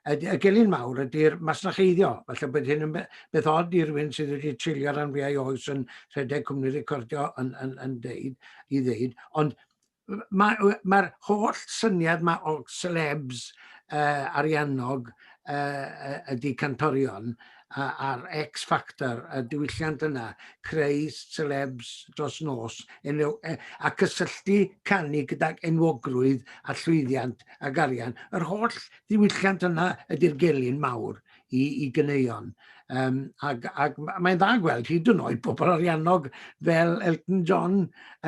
y gelyn mawr ydy'r masnacheiddio. Falle bod hyn yn beth od i rywun sydd wedi treulio rhan fwyaf oes yn rhedeg cwmni recordio yn deud, i ddeud, ond Mae'r ma holl syniad ma o celebs ariannog ydy cantorion a'r X Factor, y diwylliant yna, creu celebs dros nos, enw, a cysylltu canu gydag enwogrwydd a llwyddiant ag arian. Yr holl ddiwylliant yna ydy'r gelyn mawr i, i ganeuon. Um, ac, ac mae'n dda gweld hyd yn oed pobl ariannog fel Elton John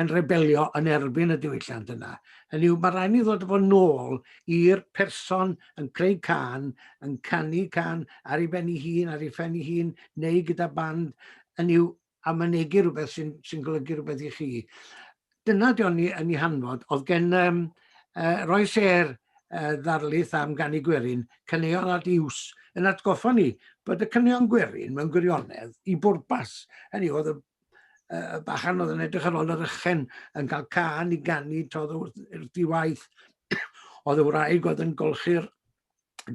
yn rebelio yn erbyn y diwylliant yna. Hynny yw, mae rhaid ni ddod efo nôl i'r person yn creu can, yn canu can ar ei ben ei hun, ar ei phen ei hun, neu gyda band, hynny yw, a mynegi rhywbeth sy'n sy golygu rhywbeth i chi. Dyna di o'n i yn ei hanfod. Oedd gen um, Roy Ser ddarlith am ganu gwerin, caneuon at iws, yn atgoffa ni bod y caneuon gwerin mewn gwirionedd i bwrpas. Hynny oedd y uh, bachan oedd yn edrych ar ôl yr ychen yn cael can i ganu todd wrth, wrth i waith. Oedd y wraig oedd yn golchi'r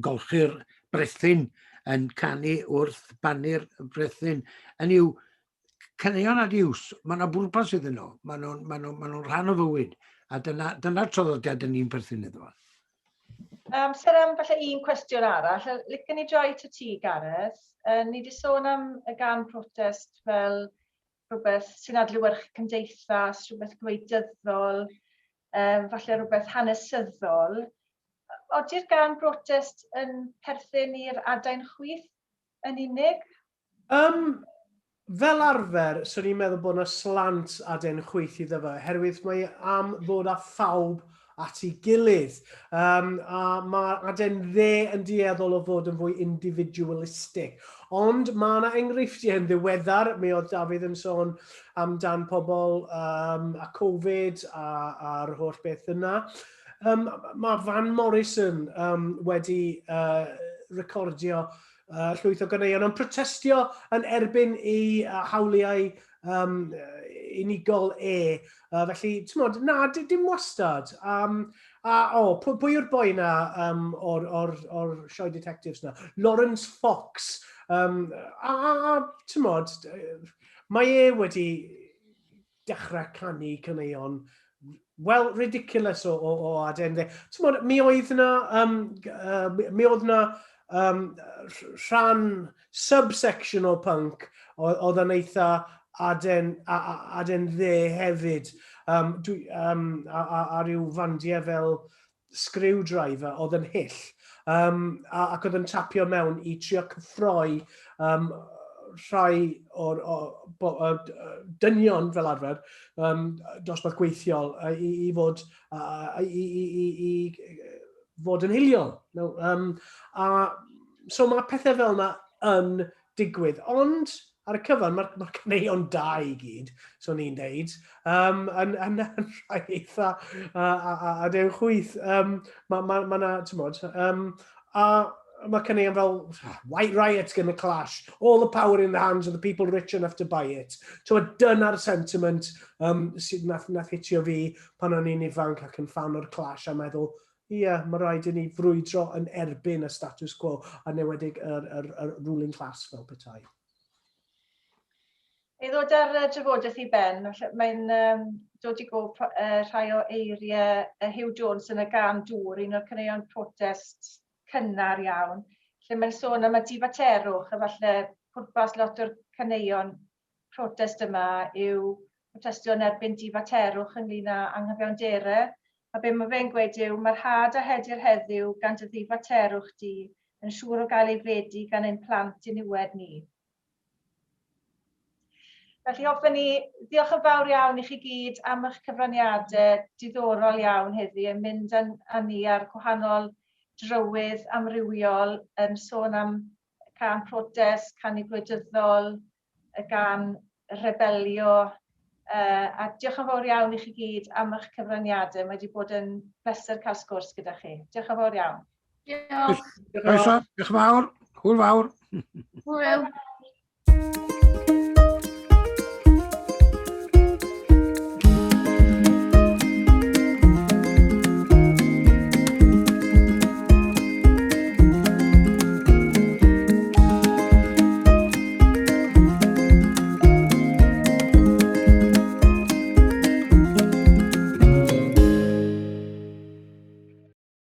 golchi'r brethyn yn canu wrth bannu'r brethyn. Yn yw, caneuon ad iws, mae yna bwrpas iddyn nhw, maen nhw'n ma nhw, ma nhw rhan o fywyd, a dyna, dyna'r traddodiad yn ni'n perthyn iddo fo. Amser am falle un cwestiwn arall. Licen ni droi to ti, Gareth. Ni wedi sôn am y gan protest fel rhywbeth sy'n adlewyrchu cymdeithas, rhywbeth gwleidyddol, um, falle rhywbeth hanesyddol. Ody'r gan brotest yn perthyn i'r adain chwith yn unig? Um, fel arfer, swn i'n meddwl bod yna slant adain chwith iddo fe, herwydd mae am ddod â phawb at ei gilydd. Um, a mae adain dde yn dueddol o fod yn fwy individualistic. Ond mae yna enghreifftiau yn ddiweddar, mi oedd Dafydd yn sôn amdan pobl um, a Covid a'r holl beth yna. Um, mae Van Morrison um, wedi recordio llwyth o ganeuon yn protestio yn erbyn ei hawliau um, unigol e. Felly, ti'n modd, na, dim wastad. Um, a, o, oh, pwy yw'r boi na um, o'r, or, or sioe detectives na? Lawrence Fox. Um, a, a, a ti'n modd, mae e wedi dechrau canu caneuon well, ridiculous o, o, o aden dde. Ti'n mi oedd na, um, mi oedd na um, rhan subsection o punk oedd yn eitha aden, a, a, aden dde hefyd. Um, dwi, um, a, a, a rhyw fandiau fel Screwdriver oedd yn hyll um, a, ac oedd yn tapio mewn i trio cyffroi um, rhai o'r o, bo, o, dynion fel arfer um, dosbarth gweithiol i, i fod uh, i, i, i, i fod yn hiliol. No, um, a, so mae pethau fel yna yn digwydd, ond ar y cyfan, mae'r ma caneuon da i gyd, so ni'n deud, um, yn, yn, yn rhai eitha a, a, a, a dew chwyth. Um, mae ma, ma na, ti'n bod, um, a mae caneuon fel White Riot's gonna clash, all the power in the hands of the people rich enough to buy it. So dyna'r sentiment um, sydd nath, nath hitio fi pan o'n i'n ifanc ac yn fan o'r Clash a meddwl, Ie, mae rhaid i ni frwydro yn erbyn y status quo, a newedig yr, yr, yr ruling class fel petai. I ddod ar y drafodaeth i ben, mae'n um, dod i gof uh, rhai o eiriau uh, Hugh Jones yn y gan dŵr, un o'r caneuon protest cynnar iawn, lle mae'n sôn am y difaterwch, a falle pwrpas lot o'r caneuon protest yma yw protestio yn erbyn difaterwch ynglyn â anghyfiawnderau. A be mae fe'n gweud yw, mae'r had a hedir heddiw gan dy ddifaterwch di yn siŵr o gael ei fedi gan ein plant diniwed ni. Felly hoffen ni ddiolch yn fawr iawn i chi gyd am eich cyfraniadau diddorol iawn heddi yn mynd â, â ni ar gwahanol drywydd amrywiol yn sôn am cân protest, canu gwleidyddol, y gan rebelio. Uh, a diolch yn fawr iawn i chi gyd am eich cyfraniadau. Mae wedi bod yn bleser cael sgwrs gyda chi. Diolch yn fawr iawn. Diolch. Diolch, diolch yn fawr. Hwyl fawr. Hwyl.